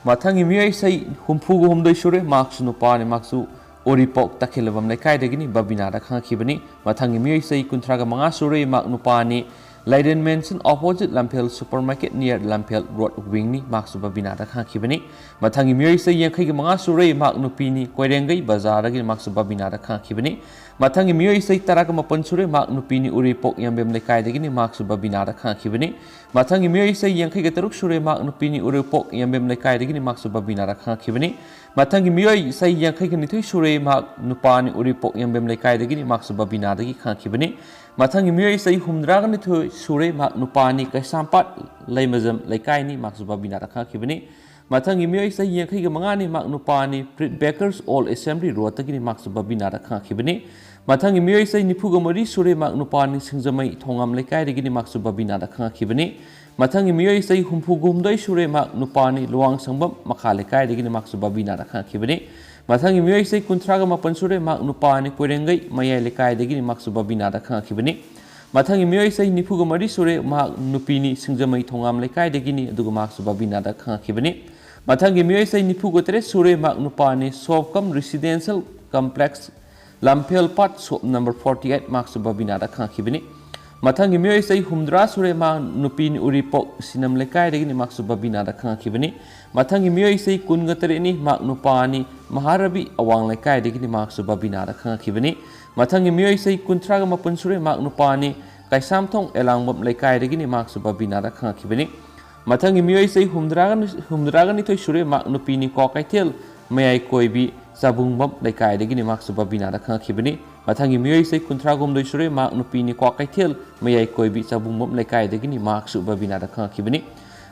ꯃꯊꯪꯒꯤ ꯃꯤꯑꯣꯏꯁꯦ ꯍꯨꯝꯐꯨꯒ ꯍꯨꯝꯗꯣꯏ ꯁꯨꯔꯦ, ꯃꯍꯥꯛꯁꯨ ꯅꯨꯄꯥꯅꯤ, ꯃꯍꯥꯛꯁꯨ ꯎꯔꯤꯄꯣꯛ ꯇꯈꯦꯜꯂꯕꯝ ꯂꯩꯀꯥꯏꯗꯒꯤꯅꯤ, ꯕꯕꯤꯅꯥꯗ ꯈꯪꯉꯛꯈꯤꯕꯅꯤ꯫ ꯃꯊꯪꯒꯤ ꯃꯤꯑꯣꯏꯁꯦ ꯀꯨꯟꯊ꯭ꯔꯥꯒ ꯃꯉꯥ ꯁꯨꯔꯦ, ꯃꯍꯥꯛ ꯅꯨꯄꯥꯅꯤ, Leiren mansion opposite Lamphel supermarket near Lamphel road ꯋꯤꯡꯅꯤ, ꯃꯍꯥꯛꯁꯨ ꯕꯕꯤꯅꯥꯗ ꯈꯪꯉꯛꯈꯤꯕꯅꯤ꯫ ꯃꯊꯪꯒꯤ ꯃꯤꯑꯣꯏꯁꯦ ꯌꯥꯡꯈꯩꯒ ꯃꯉꯥ ꯁꯨꯔꯦ, ꯃꯍꯥꯛ ꯅꯨꯄꯤꯅꯤ, ꯀꯣꯏꯔꯦꯡꯒꯩ ꯕꯖꯥꯔꯗꯒꯤ, ꯃꯍꯥꯛꯁꯨ ꯕꯕꯤꯅꯥꯗ ꯈꯪꯉꯛꯈꯤꯕꯅꯤ꯫ ꯃꯊꯪꯒꯤ ꯃꯤꯑꯣꯏꯁꯦ ꯇꯔꯥꯒ ꯃꯥꯄꯟ ꯁꯨꯔꯦ, ꯃꯍꯥꯛ ꯅꯨꯄꯤꯅꯤ, ꯎꯔꯤꯄꯣꯛ ꯌꯥꯝꯕꯦꯝ ꯂꯩꯀꯥꯏꯗꯒꯤꯅꯤ, ꯃꯍꯥꯛꯁꯨ ꯕꯕꯤꯅꯥꯗ ꯈꯪꯉꯛꯈꯤꯕꯅꯤ꯫ ꯃꯊꯪꯒꯤ ꯃꯤꯑꯣꯏꯁꯦ ꯌꯥꯡꯈꯩꯒ ꯇꯔꯨꯛ ꯁꯨꯔꯦ, ꯃꯍꯥꯛ ꯅꯨꯄꯤꯅꯤ, ꯎꯔꯤꯄꯣꯛ ꯌꯥꯝꯕꯦꯝ ꯂꯩꯀꯥꯏꯗꯒꯤꯅꯤ, ꯃꯍꯥꯛꯁꯨ ꯕꯕꯤꯅꯥꯗ ꯈꯪꯉꯛꯈꯤꯕꯅꯤ꯫ ꯃꯊꯪꯒꯤ ꯃꯤꯑꯣꯏꯁꯦ ꯌꯥꯡꯈꯩꯒ ꯅꯤꯊꯣꯏ ꯁꯨꯔꯦ, ꯃꯍꯥꯛ ꯅꯨꯄꯥꯅꯤ, ꯎꯔꯤꯄꯣꯛ ꯌꯥꯝꯕꯦꯝ ꯂꯩꯀꯥꯏꯗꯒꯤꯅꯤ, ꯃꯍꯥꯛꯁꯨ ꯕꯕꯤꯅꯥꯗꯒꯤ ꯈꯪꯉꯛꯈꯤꯕꯅꯤ꯫ ꯃꯊꯪꯒꯤ ꯃꯤꯑꯣꯏꯁꯦ ꯍꯨꯝꯗ꯭ꯔꯥꯒ ꯅꯤꯊꯣꯏ ꯁꯨꯔꯦ, ꯃꯍꯥꯛ ꯅꯨꯄꯥꯅꯤ, ꯀꯩꯁꯥꯝꯄꯥꯠ ꯂꯩꯃꯖꯝ ꯂꯩꯀꯥꯏꯅꯤ, ꯃꯍꯥꯛꯁꯨ ꯕꯕꯤꯅꯥꯗ ꯈꯪꯉꯛꯈꯤꯕꯅꯤ꯫ ꯃꯊꯪꯒꯤ ꯃꯤꯑꯣꯏꯁꯦ ꯌꯥꯡꯈꯩꯒ ꯃꯉꯥꯅꯤ, ꯃꯍꯥꯛ ꯅꯨꯄꯥꯅꯤ, ꯄ꯭ꯔꯤꯠ ꯕꯦꯀꯔꯁ ꯑꯣꯜ ꯑꯦꯁꯦꯝꯕ꯭ꯂꯤ ꯔꯣꯗꯇꯒꯤꯅꯤ, ꯃꯍꯥꯛꯁꯨ ꯕꯕꯤꯅꯥꯗ ꯈꯪꯉꯛꯈꯤꯕꯅꯤ꯫ ꯃꯊꯪꯒꯤ ꯃꯤꯑꯣꯏꯁꯦ ꯅꯤꯐꯨꯒ ꯃꯔꯤ ꯁꯨꯔꯦ, ꯃꯍꯥꯛ ꯅꯨꯄꯥꯅꯤ, ꯁꯤꯡꯖꯃꯩ ꯊꯣꯉꯥꯝ ꯂꯩꯀꯥꯏꯗꯒꯤꯅꯤ, ꯃꯍꯥꯛꯁꯨ ꯕꯕꯤꯅꯥꯗ ꯈꯪꯉꯛꯈꯤꯕꯅꯤ꯫ ꯃꯊꯪꯒꯤ ꯃꯤꯑꯣꯏꯁꯦ ꯍꯨꯝꯐꯨꯒ ꯍꯨꯝꯗꯣꯏ ꯁꯨꯔꯦ, ꯃꯍꯥꯛ ꯅꯨꯄꯥꯅꯤ, ꯂꯨꯋꯥꯡꯁꯪꯕꯝ ꯃꯈꯥ ꯂꯩꯀꯥꯏꯗꯒꯤꯅꯤ, ꯃꯍꯥꯛꯁꯨ ꯕꯕꯤꯅꯥꯗ ꯈꯪꯉꯛꯈꯤꯕꯅꯤ꯫ ꯃꯊꯪꯒꯤ ꯃꯤꯑꯣꯏꯁꯦ ꯀꯨꯟꯊ꯭ꯔꯥꯒ ꯃꯥꯄꯟ ꯁꯨꯔꯦ, ꯃꯍꯥꯛ ꯅꯨꯄꯥꯅꯤ, ꯀꯣꯏꯔꯦꯡꯒꯩ ꯃꯌꯥꯏ ꯂꯩꯀꯥꯏꯗꯒꯤꯅꯤ, ꯃꯍꯥꯛꯁꯨ ꯕꯕꯤꯅꯥꯗ ꯈꯪꯉꯛꯈꯤꯕꯅꯤ꯫ ꯃꯊꯪꯒꯤ ꯃꯤꯑꯣꯏꯁꯦ ꯅꯤꯐꯨꯒ ꯃꯔꯤ ꯁꯨꯔꯦ, ꯃꯍꯥꯛ ꯅꯨꯄꯤꯅꯤ, ꯁꯤꯡꯖꯃꯩ ꯊꯣꯉꯥꯝ ꯂꯩꯀꯥꯏꯗꯒꯤꯅꯤ, ꯑꯗꯨꯒ ꯃꯍꯥꯛꯁꯨ ꯕꯕꯤꯅꯥꯗ ꯈꯪꯉꯛꯈꯤꯕꯅꯤ꯫ ꯃꯊꯪꯒꯤ ꯃꯤꯑꯣꯏꯁꯦ ꯅꯤꯐꯨꯒ ꯇꯔꯦꯠ ꯁꯨꯔꯦ, ꯃꯍꯥꯛ ꯅꯨꯄꯥꯅꯤ, ꯁꯣꯞꯀꯝ residential complex ꯂꯝꯐꯦꯜ ꯄꯥꯠ shop number forty eight, ꯃꯍꯥꯛꯁꯨ ꯕꯕꯤꯅꯥꯗ ꯈꯪꯉꯛꯈꯤꯕꯅꯤ꯫ ꯃꯊꯪꯒꯤ ꯃꯤꯑꯣꯏꯁꯦ ꯍꯨꯝꯗ꯭ꯔꯥ ꯁꯨꯔꯦ, ꯃꯍꯥꯛ ꯅꯨꯄꯤꯅꯤ, ꯎꯔꯤꯄꯣꯛ ꯁꯤꯅꯝ ꯂꯩꯀꯥꯏꯗꯒꯤꯅꯤ, ꯃꯍꯥꯛꯁꯨ ꯕꯕꯤꯅꯥꯗ ꯈꯪꯉꯛꯈꯤꯕꯅꯤ꯫ ꯃꯊꯪꯒꯤ ꯃꯤꯑꯣꯏꯁꯦ ꯀꯨꯟꯒ ꯇꯔꯦꯠꯅꯤ, ꯃꯍꯥꯛ ꯅꯨꯄꯥꯅꯤ, ꯃꯍꯥꯔꯕꯤ ꯑꯋꯥꯡ ꯂꯩꯀꯥꯏꯗꯒꯤꯅꯤ, ꯃꯍꯥꯛꯁꯨ ꯕꯕꯤꯅꯥꯗ ꯈꯪꯉꯛꯈꯤꯕꯅꯤ꯫ ꯃꯊꯪꯒꯤ ꯃꯤꯑꯣꯏꯁꯦ ꯀꯨꯟꯊ꯭ꯔꯥꯒ ꯃꯥꯄꯟ ꯁꯨꯔꯦ, ꯃꯍꯥꯛ ꯅꯨꯄꯥꯅꯤ, ꯀꯩꯁꯥꯝꯊꯣꯡ ꯑꯦꯂꯥꯡꯕꯝ ꯂꯩꯀꯥꯏꯗꯒꯤꯅꯤ꯫ ꯃꯍꯥꯛꯁꯨ ꯕꯕꯤꯅꯥꯗ ꯈꯪꯉꯛꯈꯤꯕꯅꯤ꯫ ꯃꯊꯪꯒꯤ ꯃꯤꯑꯣꯏ ꯆꯍꯤ ꯍꯨꯝꯗ꯭ꯔꯥꯒ ꯍꯨꯝꯗ꯭ꯔꯥꯒ ꯅꯤꯊꯣꯏ ꯁꯨꯔꯦ, ꯃꯍꯥꯛ ꯅꯨꯄꯤꯅꯤ, ꯀ꯭ꯋꯥꯀꯩꯊꯦꯜ ꯃꯌꯥꯏ ꯀꯣꯏꯕꯤ ꯆꯥꯕꯨꯡꯕꯝ ꯂꯩꯀꯥꯏꯗꯒꯤꯅꯤ꯫ ꯃꯍꯥꯛꯁꯨ ꯕꯕꯤꯅꯥꯗ ꯈꯪꯉꯛꯈꯤꯕꯅꯤ꯫ ꯃꯊꯪꯒꯤ ꯃꯤꯑꯣꯏ ꯆꯍꯤ ꯀꯨꯟꯊ꯭ꯔꯥ ꯍꯨꯝꯗꯣꯏ ꯁꯨꯔꯦ, ꯃꯍꯥꯛ ꯅꯨꯄꯤꯅꯤ, ꯀ꯭ꯋꯥꯀꯩꯊꯦꯜ ꯃꯌꯥꯏ ꯀꯣꯏꯕꯤ ꯆꯥꯕꯨꯡꯕꯝ ꯂꯩꯀꯥꯏꯗꯒꯤꯅꯤ꯫ ꯃꯍꯥꯛꯁꯨ ꯕꯕꯤꯅꯥꯗ ꯈꯪꯉꯛꯈꯤꯕꯅꯤ꯫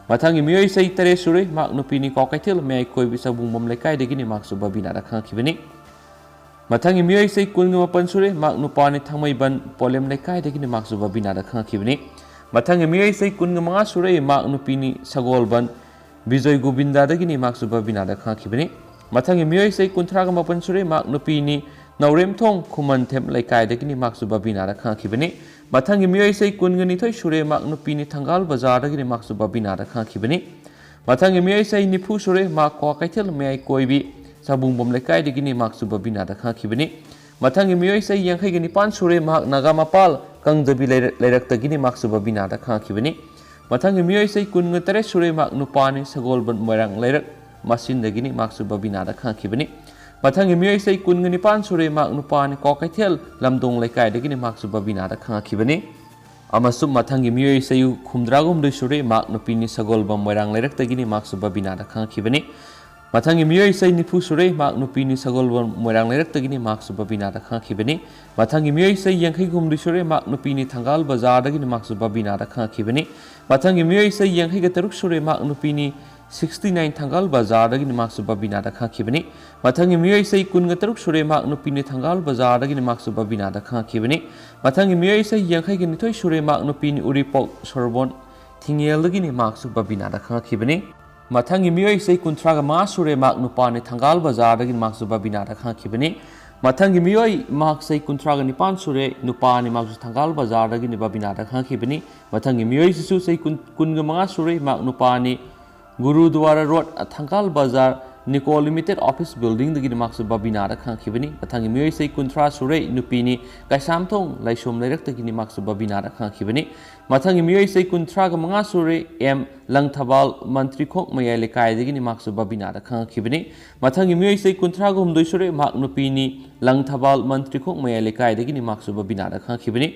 ꯃꯊꯪꯒꯤ ꯃꯤꯑꯣꯏ ꯆꯍꯤ ꯇꯔꯦꯠ ꯁꯨꯔꯦ, ꯃꯍꯥꯛ ꯅꯨꯄꯤꯅꯤ, ꯀ꯭ꯋꯥꯀꯩꯊꯦꯜ ꯃꯌꯥꯏ ꯀꯣꯏꯕꯤ ꯆꯥꯕꯨꯡꯕꯝ ꯂꯩꯀꯥꯏꯗꯒꯤꯅꯤ꯫ ꯃꯍꯥꯛꯁꯨ ꯕꯕꯤꯅꯥꯗ ꯈꯪꯉꯛꯈꯤꯕꯅꯤ꯫ ꯃꯊꯪꯒꯤ ꯃꯤꯑꯣꯏ ꯆꯍꯤ ꯀꯨꯟꯒ ꯃꯥꯄꯟ ꯁꯨꯔꯦ, ꯃꯍꯥꯛ ꯅꯨꯄꯥꯅꯤ, ꯊꯥꯡꯃꯩꯕꯟ ꯄꯣꯂꯦꯝ ꯂꯩꯀꯥꯏꯗꯒꯤꯅꯤ꯫ ꯃꯍꯥꯛꯁꯨ ꯕꯕꯤꯅꯥꯗ ꯈꯪꯉꯛꯈꯤꯕꯅꯤ꯫ ꯃꯊꯪꯒꯤ ꯃꯤꯑꯣꯏ ꯆꯍꯤ ꯀꯨꯟꯒ ꯃꯉꯥ ꯁꯨꯔꯦ, ꯃꯍꯥꯛ ꯅꯨꯄꯤꯅꯤ, ꯁꯒꯣꯜꯕꯟ ꯕꯤꯖꯣꯏ ꯒꯣꯕꯤꯟꯗꯥꯗꯒꯤꯅꯤ꯫ ꯃꯍꯥꯛꯁꯨ ꯕꯕꯤꯅꯥꯗ ꯈꯪꯉꯛꯈꯤꯕꯅꯤ꯫ ꯃꯊꯪꯒꯤ ꯃꯤꯑꯣꯏ ꯆꯍꯤ ꯀꯨꯟꯊ꯭ꯔꯥꯒ ꯃꯥꯄꯟ ꯁꯨꯔꯦ, ꯃꯍꯥꯛ ꯅꯨꯄꯤꯅꯤ, ꯅꯧꯔꯦꯝꯊꯣꯡ ꯈꯨꯃꯟꯊꯦꯝ ꯂꯩꯀꯥꯏꯗꯒꯤꯅꯤ꯫ ꯃꯍꯥꯛꯁꯨ ꯕꯕꯤꯅꯥꯗ ꯈꯪꯉꯛꯈꯤꯕꯅꯤ꯫ ꯃꯊꯪꯒꯤ ꯃꯤꯑꯣꯏ ꯆꯍꯤ ꯀꯨꯟꯒ ꯅꯤꯊꯣꯏ ꯁꯨꯔꯦ, ꯃꯍꯥꯛ ꯅꯨꯄꯤꯅꯤ, ꯊꯪꯒꯥꯜ ꯕꯖꯥꯔꯗꯒꯤꯅꯤ꯫ ꯃꯍꯥꯛꯁꯨ ꯕꯕꯤꯅꯥꯗ ꯈꯪꯉꯛꯈꯤꯕꯅꯤ꯫ ꯃꯊꯪꯒꯤ ꯃꯤꯑꯣꯏ ꯆꯍꯤ ꯅꯤꯐꯨ ꯁꯨꯔꯦ, ꯃꯍꯥꯛ ꯀ꯭ꯋꯥꯀꯩꯊꯦꯜ ꯃꯌꯥꯏ ꯀꯣꯏꯕꯤ ꯁꯥꯕꯨꯡꯕꯝ ꯂꯩꯀꯥꯏꯗꯒꯤꯅꯤ꯫ ꯃꯍꯥꯛꯁꯨ ꯕꯕꯤꯅꯥꯗ ꯈꯪꯉꯛꯈꯤꯕꯅꯤ꯫ ꯃꯊꯪꯒꯤ ꯃꯤꯑꯣꯏ ꯆꯍꯤ ꯌꯥꯡꯈꯩꯒ ꯅꯤꯄꯥꯟ ꯁꯨꯔꯦ, ꯃꯍꯥꯛ ꯅꯥꯒꯥ ꯃꯄꯥꯜ ꯀꯥꯡꯖꯕꯤ ꯂꯩꯔꯛ-, ꯂꯩꯔꯛꯇꯒꯤꯅꯤ꯫ ꯃꯍꯥꯛꯁꯨ ꯕꯕꯤꯅꯥꯗ ꯈꯪꯉꯛꯈꯤꯕꯅꯤ꯫ ꯃꯊꯪꯒꯤ ꯃꯤꯑꯣꯏ ꯆꯍꯤ ꯀꯨꯟꯒ ꯇꯔꯦꯠ ꯁꯨꯔꯦ, ꯃꯍꯥꯛ ꯅꯨꯄꯥꯅꯤ, ꯁꯒꯣꯜꯕꯟ ꯃꯣꯏꯔꯥꯡ ꯂꯩꯔꯛ ꯃꯆꯤꯟꯗꯒꯤꯅꯤ꯫ ꯃꯍꯥꯛꯁꯨ ꯕꯕꯤꯅꯥꯗ ꯈꯪꯉꯛꯈꯤꯕꯅꯤ꯫ ꯃꯊꯪꯒꯤ ꯃꯤꯑꯣꯏ ꯆꯍꯤ ꯀꯨꯟꯒ ꯅꯤꯄꯥꯟ ꯁꯨꯔꯦ, ꯃꯍꯥꯛ ꯅꯨꯄꯥꯅꯤ, ꯀ꯭ꯋꯥꯀꯩꯊꯦꯜ ꯂꯝꯗꯣꯡ ꯂꯩꯀꯥꯏꯗꯒꯤꯅꯤ꯫ ꯃꯍꯥꯛꯁꯨ ꯕꯕꯤꯅꯥꯗ ꯈꯪꯉꯛꯈꯤꯕꯅꯤ꯫ ꯑꯃꯁꯨꯡ ꯃꯊꯪꯒꯤ ꯃꯤꯑꯣꯏ ꯆꯍꯤ ꯍꯨꯝꯗ꯭ꯔꯥꯒ ꯍꯨꯝꯗꯣꯏ ꯁꯨꯔꯦ, ꯃꯍꯥꯛ ꯅꯨꯄꯤꯅꯤ, ꯁꯒꯣꯜꯕꯝ ꯃꯣꯏꯔꯥꯡ ꯂꯩꯔꯛꯇꯒꯤꯅꯤ꯫ ꯃꯍꯥꯛꯁꯨ ꯕꯕꯤꯅꯥꯗ ꯈꯪꯉꯛꯈꯤꯕꯅꯤ꯫ ꯃꯊꯪꯒꯤ ꯃꯤꯑꯣꯏ ꯆꯍꯤ ꯅꯤꯐꯨ ꯁꯨꯔꯦ, ꯃꯍꯥꯛ ꯅꯨꯄꯤꯅꯤ, ꯁꯒꯣꯜꯕꯝ ꯃꯣꯏꯔꯥꯡ ꯂꯩꯔꯛꯇꯒꯤꯅꯤ꯫ ꯃꯍꯥꯛꯁꯨ ꯕꯕꯤꯅꯥꯗ ꯈꯪꯉꯛꯈꯤꯕꯅꯤ꯫ ꯃꯊꯪꯒꯤ ꯃꯤꯑꯣꯏ ꯆꯍꯤ ꯌꯥꯡꯈꯩ ꯍꯨꯝꯗꯣꯏ ꯁꯨꯔꯦ, ꯃꯍꯥꯛ ꯅꯨꯄꯤꯅꯤ, ꯊꯪꯒꯥꯜ ꯕꯖꯥꯔꯗꯒꯤꯅꯤ꯫ ꯃꯍꯥꯛꯁꯨ ꯕꯕꯤꯅꯥꯗ ꯈꯪꯉꯛꯈꯤꯕꯅꯤ꯫ ꯃꯊꯪꯒꯤ ꯃꯤꯑꯣꯏ ꯆꯍꯤ ꯌꯥꯡꯈꯩꯒ ꯇꯔꯨꯛ ꯁꯨꯔꯦ, ꯃꯍꯥꯛ ꯅꯨꯄꯤꯅꯤ, sixty nine ꯊꯪꯒꯥꯜ ꯕꯖꯥꯔꯗꯒꯤꯅꯤ꯫ ꯃꯍꯥꯛꯁꯨ ꯕꯕꯤꯅꯥꯗ ꯈꯪꯉꯛꯈꯤꯕꯅꯤ꯫ ꯃꯊꯪꯒꯤ ꯃꯤꯑꯣꯏ ꯆꯍꯤ ꯀꯨꯟꯒ ꯇꯔꯨꯛ ꯁꯨꯔꯦ, ꯃꯍꯥꯛ ꯅꯨꯄꯤꯅꯤ, ꯊꯪꯒꯥꯜ ꯕꯖꯥꯔꯗꯒꯤꯅꯤ꯫ ꯃꯍꯥꯛꯁꯨ ꯕꯕꯤꯅꯥꯗ ꯈꯪꯉꯛꯈꯤꯕꯅꯤ꯫ ꯃꯊꯪꯒꯤ ꯃꯤꯑꯣꯏ ꯆꯍꯤ ꯌꯥꯡꯈꯩꯒ ꯅꯤꯊꯣꯏ ꯁꯨꯔꯦ, ꯃꯍꯥꯛ ꯅꯨꯄꯤꯅꯤ, ꯎꯔꯤꯄꯣꯛ ꯁꯣꯔꯣꯕꯣꯟ ꯊꯤꯡꯉꯦꯜꯗꯒꯤꯅꯤ꯫ ꯃꯍꯥꯛꯁꯨ ꯕꯕꯤꯅꯥꯗ ꯈꯪꯉꯛꯈꯤꯕꯅꯤ꯫ ꯃꯊꯪꯒꯤ ꯃꯤꯑꯣꯏ ꯆꯍꯤ ꯀꯨꯟꯊ꯭ꯔꯥꯒ ꯃꯉꯥ ꯁꯨꯔꯦ, ꯃꯍꯥꯛ ꯅꯨꯄꯥꯅꯤ, ꯊꯪꯒꯥꯜ ꯕꯖꯥꯔꯗꯒꯤꯅꯤ꯫ ꯃꯍꯥꯛꯁꯨ ꯕꯕꯤꯅꯥꯗ ꯈꯪꯉꯛꯈꯤꯕꯅꯤ꯫ ꯃꯊꯪꯒꯤ ꯃꯤꯑꯣꯏ, ꯃꯍꯥꯛ ꯆꯍꯤ ꯀꯨꯟꯊ꯭ꯔꯥꯒ ꯅꯤꯄꯥꯟ ꯁꯨꯔꯦ, ꯅꯨꯄꯥꯅꯤ, ꯃꯍꯥꯛꯁꯨ ꯊꯪꯒꯥꯜ ꯕꯖꯥꯔꯗꯒꯤꯅꯤ, ꯕꯕꯤꯅꯥꯗ ꯈꯪꯉꯛꯈꯤꯕꯅꯤ꯫ ꯃꯊꯪꯒꯤ ꯃꯤꯑꯣꯏꯁꯤꯁꯨ ꯆꯍꯤ ꯀꯨꯟ, ꯀꯨꯟꯒ ꯃꯉꯥ ꯁꯨꯔꯦ, ꯃꯍꯥꯛ ꯅꯨꯄꯥꯅꯤ, ꯒꯨꯔꯨꯗ꯭ꯋꯥꯔꯥ ꯔꯣꯗ, ꯊꯪꯒꯥꯜ ꯕꯖꯥꯔ, ꯅꯤꯀꯣ ꯂꯤꯃꯤꯇꯦꯗ ꯑꯣꯐꯤꯁ ꯕꯤꯜꯗꯤꯡꯗꯒꯤꯅꯤ꯫ ꯃꯍꯥꯛꯁꯨ ꯕꯕꯤꯅꯥꯗ ꯈꯪꯉꯛꯈꯤꯕꯅꯤ꯫ ꯃꯊꯪꯒꯤ ꯃꯤꯑꯣꯏ ꯆꯍꯤ ꯀꯨꯟꯊ꯭ꯔꯥ ꯁꯨꯔꯦ, ꯅꯨꯄꯤꯅꯤ, ꯀꯩꯁꯥꯝꯊꯣꯡ ꯂꯥꯏꯁꯣꯝ ꯂꯩꯔꯛꯇꯒꯤꯅꯤ꯫ ꯃꯍꯥꯛꯁꯨ ꯕꯕꯤꯅꯥꯗ ꯈꯪꯉꯛꯈꯤꯕꯅꯤ꯫ ꯃꯊꯪꯒꯤ ꯃꯤꯑꯣꯏ ꯆꯍꯤ ꯀꯨꯟꯊ꯭ꯔꯥꯒ ꯃꯉꯥ ꯁꯨꯔꯦ, ꯑꯦꯝ ꯂꯪꯊꯕꯥꯜ, ꯃꯟꯇ꯭ꯔꯤꯈꯣꯡ ꯃꯌꯥꯏ ꯂꯩꯀꯥꯏꯗꯒꯤꯅꯤ꯫ ꯃꯍꯥꯛꯁꯨ ꯕꯕꯤꯅꯥꯗ ꯈꯪꯉꯛꯈꯤꯕꯅꯤ꯫ ꯃꯊꯪꯒꯤ ꯃꯤꯑꯣꯏ ꯆꯍꯤ ꯀꯨꯟꯊ꯭ꯔꯥꯒ ꯍꯨꯝꯗꯣꯏ ꯁꯨꯔꯦ, ꯃꯍꯥꯛ ꯅꯨꯄꯤꯅꯤ, ꯂꯪꯊꯕꯥꯜ, ꯃꯟꯇ꯭ꯔꯤꯈꯣꯡ ꯃꯌꯥꯏ ꯂꯩꯀꯥꯏꯗꯒꯤꯅꯤ꯫ ꯃꯍꯥꯛꯁꯨ ꯕꯕꯤꯅꯥꯗ ꯈꯪꯉꯛꯈꯤꯕꯅꯤ꯫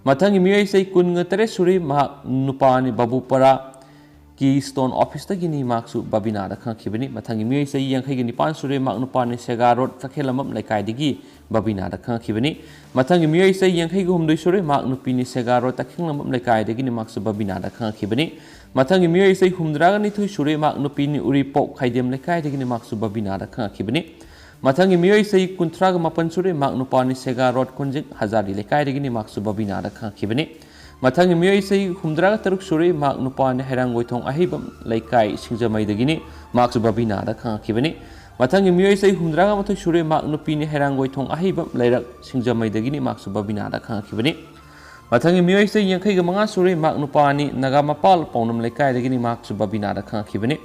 ꯃꯊꯪꯒꯤ ꯃꯤꯑꯣꯏ ꯆꯍꯤ ꯀꯨꯟꯒ ꯇꯔꯦꯠ ꯁꯨꯔꯦ, ꯃꯍꯥꯛ ꯅꯨꯄꯥꯅꯤ, ꯕꯥꯕꯨꯄꯥꯔꯥ ꯀꯤ ꯁ꯭ꯇꯣꯟ ꯑꯣꯐꯤꯁꯇꯒꯤꯅꯤ, ꯃꯍꯥꯛꯁꯨ ꯕꯕꯤꯅꯥꯗ ꯈꯪꯉꯛꯈꯤꯕꯅꯤ꯫ ꯃꯊꯪꯒꯤ ꯃꯤꯑꯣꯏ ꯆꯍꯤ ꯌꯥꯡꯈꯩꯒ ꯅꯤꯄꯥꯟ ꯁꯨꯔꯦ, ꯃꯍꯥꯛ ꯅꯨꯄꯥꯅꯤ, ꯁꯦꯒꯥ ꯔꯣꯗ ꯀꯩꯊꯦꯜꯂꯝꯕꯝ ꯂꯩꯀꯥꯏꯗꯒꯤ ꯕꯕꯤꯅꯥꯗ ꯈꯪꯉꯛꯈꯤꯕꯅꯤ꯫ ꯃꯊꯪꯒꯤ ꯃꯤꯑꯣꯏ ꯆꯍꯤ ꯌꯥꯡꯈꯩꯒ ꯍꯨꯝꯗꯣꯏ ꯁꯨꯔꯦ, ꯃꯍꯥꯛ ꯅꯨꯄꯤꯅꯤ, ꯁꯦꯒꯥ ꯔꯣꯗ ꯀꯩꯊꯦꯜꯂꯝꯕꯝ ꯂꯩꯀꯥꯏꯗꯒꯤꯅꯤ, ꯃꯍꯥꯛꯁꯨ ꯕꯕꯤꯅꯥꯗ ꯈꯪꯉꯛꯈꯤꯕꯅꯤ꯫ ꯃꯊꯪꯒꯤ ꯃꯤꯑꯣꯏ ꯆꯍꯤ ꯍꯨꯝꯗ꯭ꯔꯥꯒ ꯅꯤꯊꯣꯏ ꯁꯨꯔꯦ, ꯃꯍꯥꯛ ꯅꯨꯄꯤꯅꯤ, ꯎꯔꯤꯄꯣꯛ ꯈꯥꯏꯗꯦꯝ ꯂꯩꯀꯥꯏꯗꯒꯤꯅꯤ, ꯃꯍꯥꯛꯁꯨ ꯕꯕꯤꯅꯥꯗ ꯈꯪꯉꯛꯈꯤꯕꯅꯤ꯫ ꯃꯊꯪꯒꯤ ꯃꯤꯑꯣꯏ ꯆꯍꯤ ꯀꯨꯟꯊ꯭ꯔꯥꯒ ꯃꯥꯄꯟ ꯁꯨꯔꯦ, ꯃꯍꯥꯛ ꯅꯨꯄꯥꯅꯤ, ꯁꯦꯒꯥ ꯔꯣꯗ ꯀꯣꯟꯖꯤꯡ ꯍꯖꯥꯔꯤ ꯂꯩꯀꯥꯏꯗꯒꯤꯅꯤ, ꯃꯍꯥꯛꯁꯨ ꯕꯕꯤꯅꯥꯗ ꯈꯪꯉꯛꯈꯤꯕꯅꯤ꯫ ꯃꯊꯪꯒꯤ ꯃꯤꯑꯣꯏ ꯆꯍꯤ ꯍꯨꯝꯗ꯭ꯔꯥꯒ ꯇꯔꯨꯛ ꯁꯨꯔꯦ, ꯃꯍꯥꯛ ꯅꯨꯄꯥꯅꯤ, ꯍꯩꯔꯥꯡꯒꯣꯏꯊꯣꯡ ꯑꯍꯩꯕꯝ ꯂꯩꯀꯥꯏ ꯁꯤꯡꯖꯃꯩꯗꯒꯤꯅꯤ, ꯃꯍꯥꯛꯁꯨ ꯕꯕꯤꯅꯥꯗ ꯈꯪꯉꯛꯈꯤꯕꯅꯤ꯫ ꯃꯊꯪꯒꯤ ꯃꯤꯑꯣꯏ ꯆꯍꯤ ꯍꯨꯝꯗ꯭ꯔꯥꯒ ꯃꯥꯊꯣꯏ ꯁꯨꯔꯦ, ꯃꯍꯥꯛ ꯅꯨꯄꯤꯅꯤ, ꯍꯩꯔꯥꯡꯒꯣꯏꯊꯣꯡ ꯑꯍꯩꯕꯝ ꯂꯩꯔꯛ ꯁꯤꯡꯖꯃꯩꯗꯒꯤꯅꯤ, ꯃꯍꯥꯛꯁꯨ ꯕꯕꯤꯅꯥꯗ ꯈꯪꯉꯛꯈꯤꯕꯅꯤ꯫ ꯃꯊꯪꯒꯤ ꯃꯤꯑꯣꯏ ꯆꯍꯤ ꯌꯥꯡꯈꯩꯒ ꯃꯉꯥ ꯁꯨꯔꯦ, ꯃꯍꯥꯛ ꯅꯨꯄꯥꯅꯤ, ꯅꯥꯒꯥꯃꯄꯥꯜ ꯄꯥꯎꯅꯝ ꯂꯩꯀꯥꯏꯗꯒꯤꯅꯤ, ꯃꯍꯥꯛꯁꯨ ꯕꯕꯤꯅꯥꯗ ꯈꯪꯉꯛꯈꯤꯕꯅꯤ꯫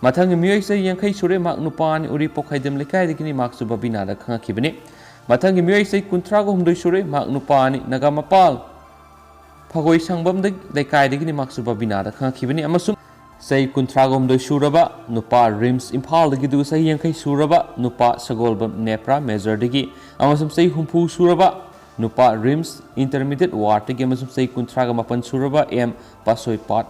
ꯃꯊꯪꯒꯤ ꯃꯤꯑꯣꯏ ꯆꯍꯤ ꯌꯥꯡꯈꯩ ꯁꯨꯔꯦ, ꯃꯍꯥꯛ ꯅꯨꯄꯥꯅꯤ, ꯎꯔꯤꯄꯣꯛ ꯈꯥꯏꯗꯦꯝ ꯂꯩꯀꯥꯏꯗꯒꯤꯅꯤ, ꯃꯍꯥꯛꯁꯨ ꯕꯕꯤꯅꯥꯗ ꯈꯪꯉꯛꯈꯤꯕꯅꯤ꯫ ꯃꯊꯪꯒꯤ ꯃꯤꯑꯣꯏ ꯆꯍꯤ ꯀꯨꯟꯊ꯭ꯔꯥꯒ ꯍꯨꯝꯗꯣꯏ ꯁꯨꯔꯦ, ꯃꯍꯥꯛ ꯅꯨꯄꯥꯅꯤ, ꯅꯥꯒꯥꯃꯄꯥꯜ ꯐꯒꯣꯏ ꯁꯪꯕꯝꯗ ꯂꯩꯀꯥꯏꯗꯒꯤꯅꯤ, ꯃꯍꯥꯛꯁꯨ ꯕꯕꯤꯅꯥꯗ ꯈꯪꯉꯛꯈꯤꯕꯅꯤ꯫ ꯑꯃꯁꯨꯡ ꯆꯍꯤ ꯀꯨꯟꯊ꯭ꯔꯥꯒ ꯍꯨꯝꯗꯣꯏ ꯁꯨꯔꯕ ꯅꯨꯄꯥ, ꯔꯤꯝꯁ ꯏꯝꯐꯥꯜꯗꯒꯤ, ꯑꯗꯨꯒ ꯆꯍꯤ ꯌꯥꯡꯈꯩ ꯁꯨꯔꯕ ꯅꯨꯄꯥ, ꯁꯒꯣꯜꯕꯝ ꯅꯦꯄ꯭ꯔꯥ ꯃꯦꯖꯔꯗꯒꯤ, ꯑꯃꯁꯨꯡ ꯆꯍꯤ ꯍꯨꯝꯐꯨ ꯁꯨꯔꯕ ꯅꯨꯄꯥ, ꯔꯤꯝꯁ ꯏꯟꯇꯔꯃꯤꯗꯤꯌꯦꯠ ꯋꯥꯔꯗꯇꯒꯤ, ꯑꯃꯁꯨꯡ ꯆꯍꯤ ꯀꯨꯟꯊ꯭ꯔꯥꯒ ꯃꯥꯄꯟ ꯁꯨꯔꯕ ꯑꯦꯝ, ꯄꯥꯁꯣꯏꯄꯥꯠ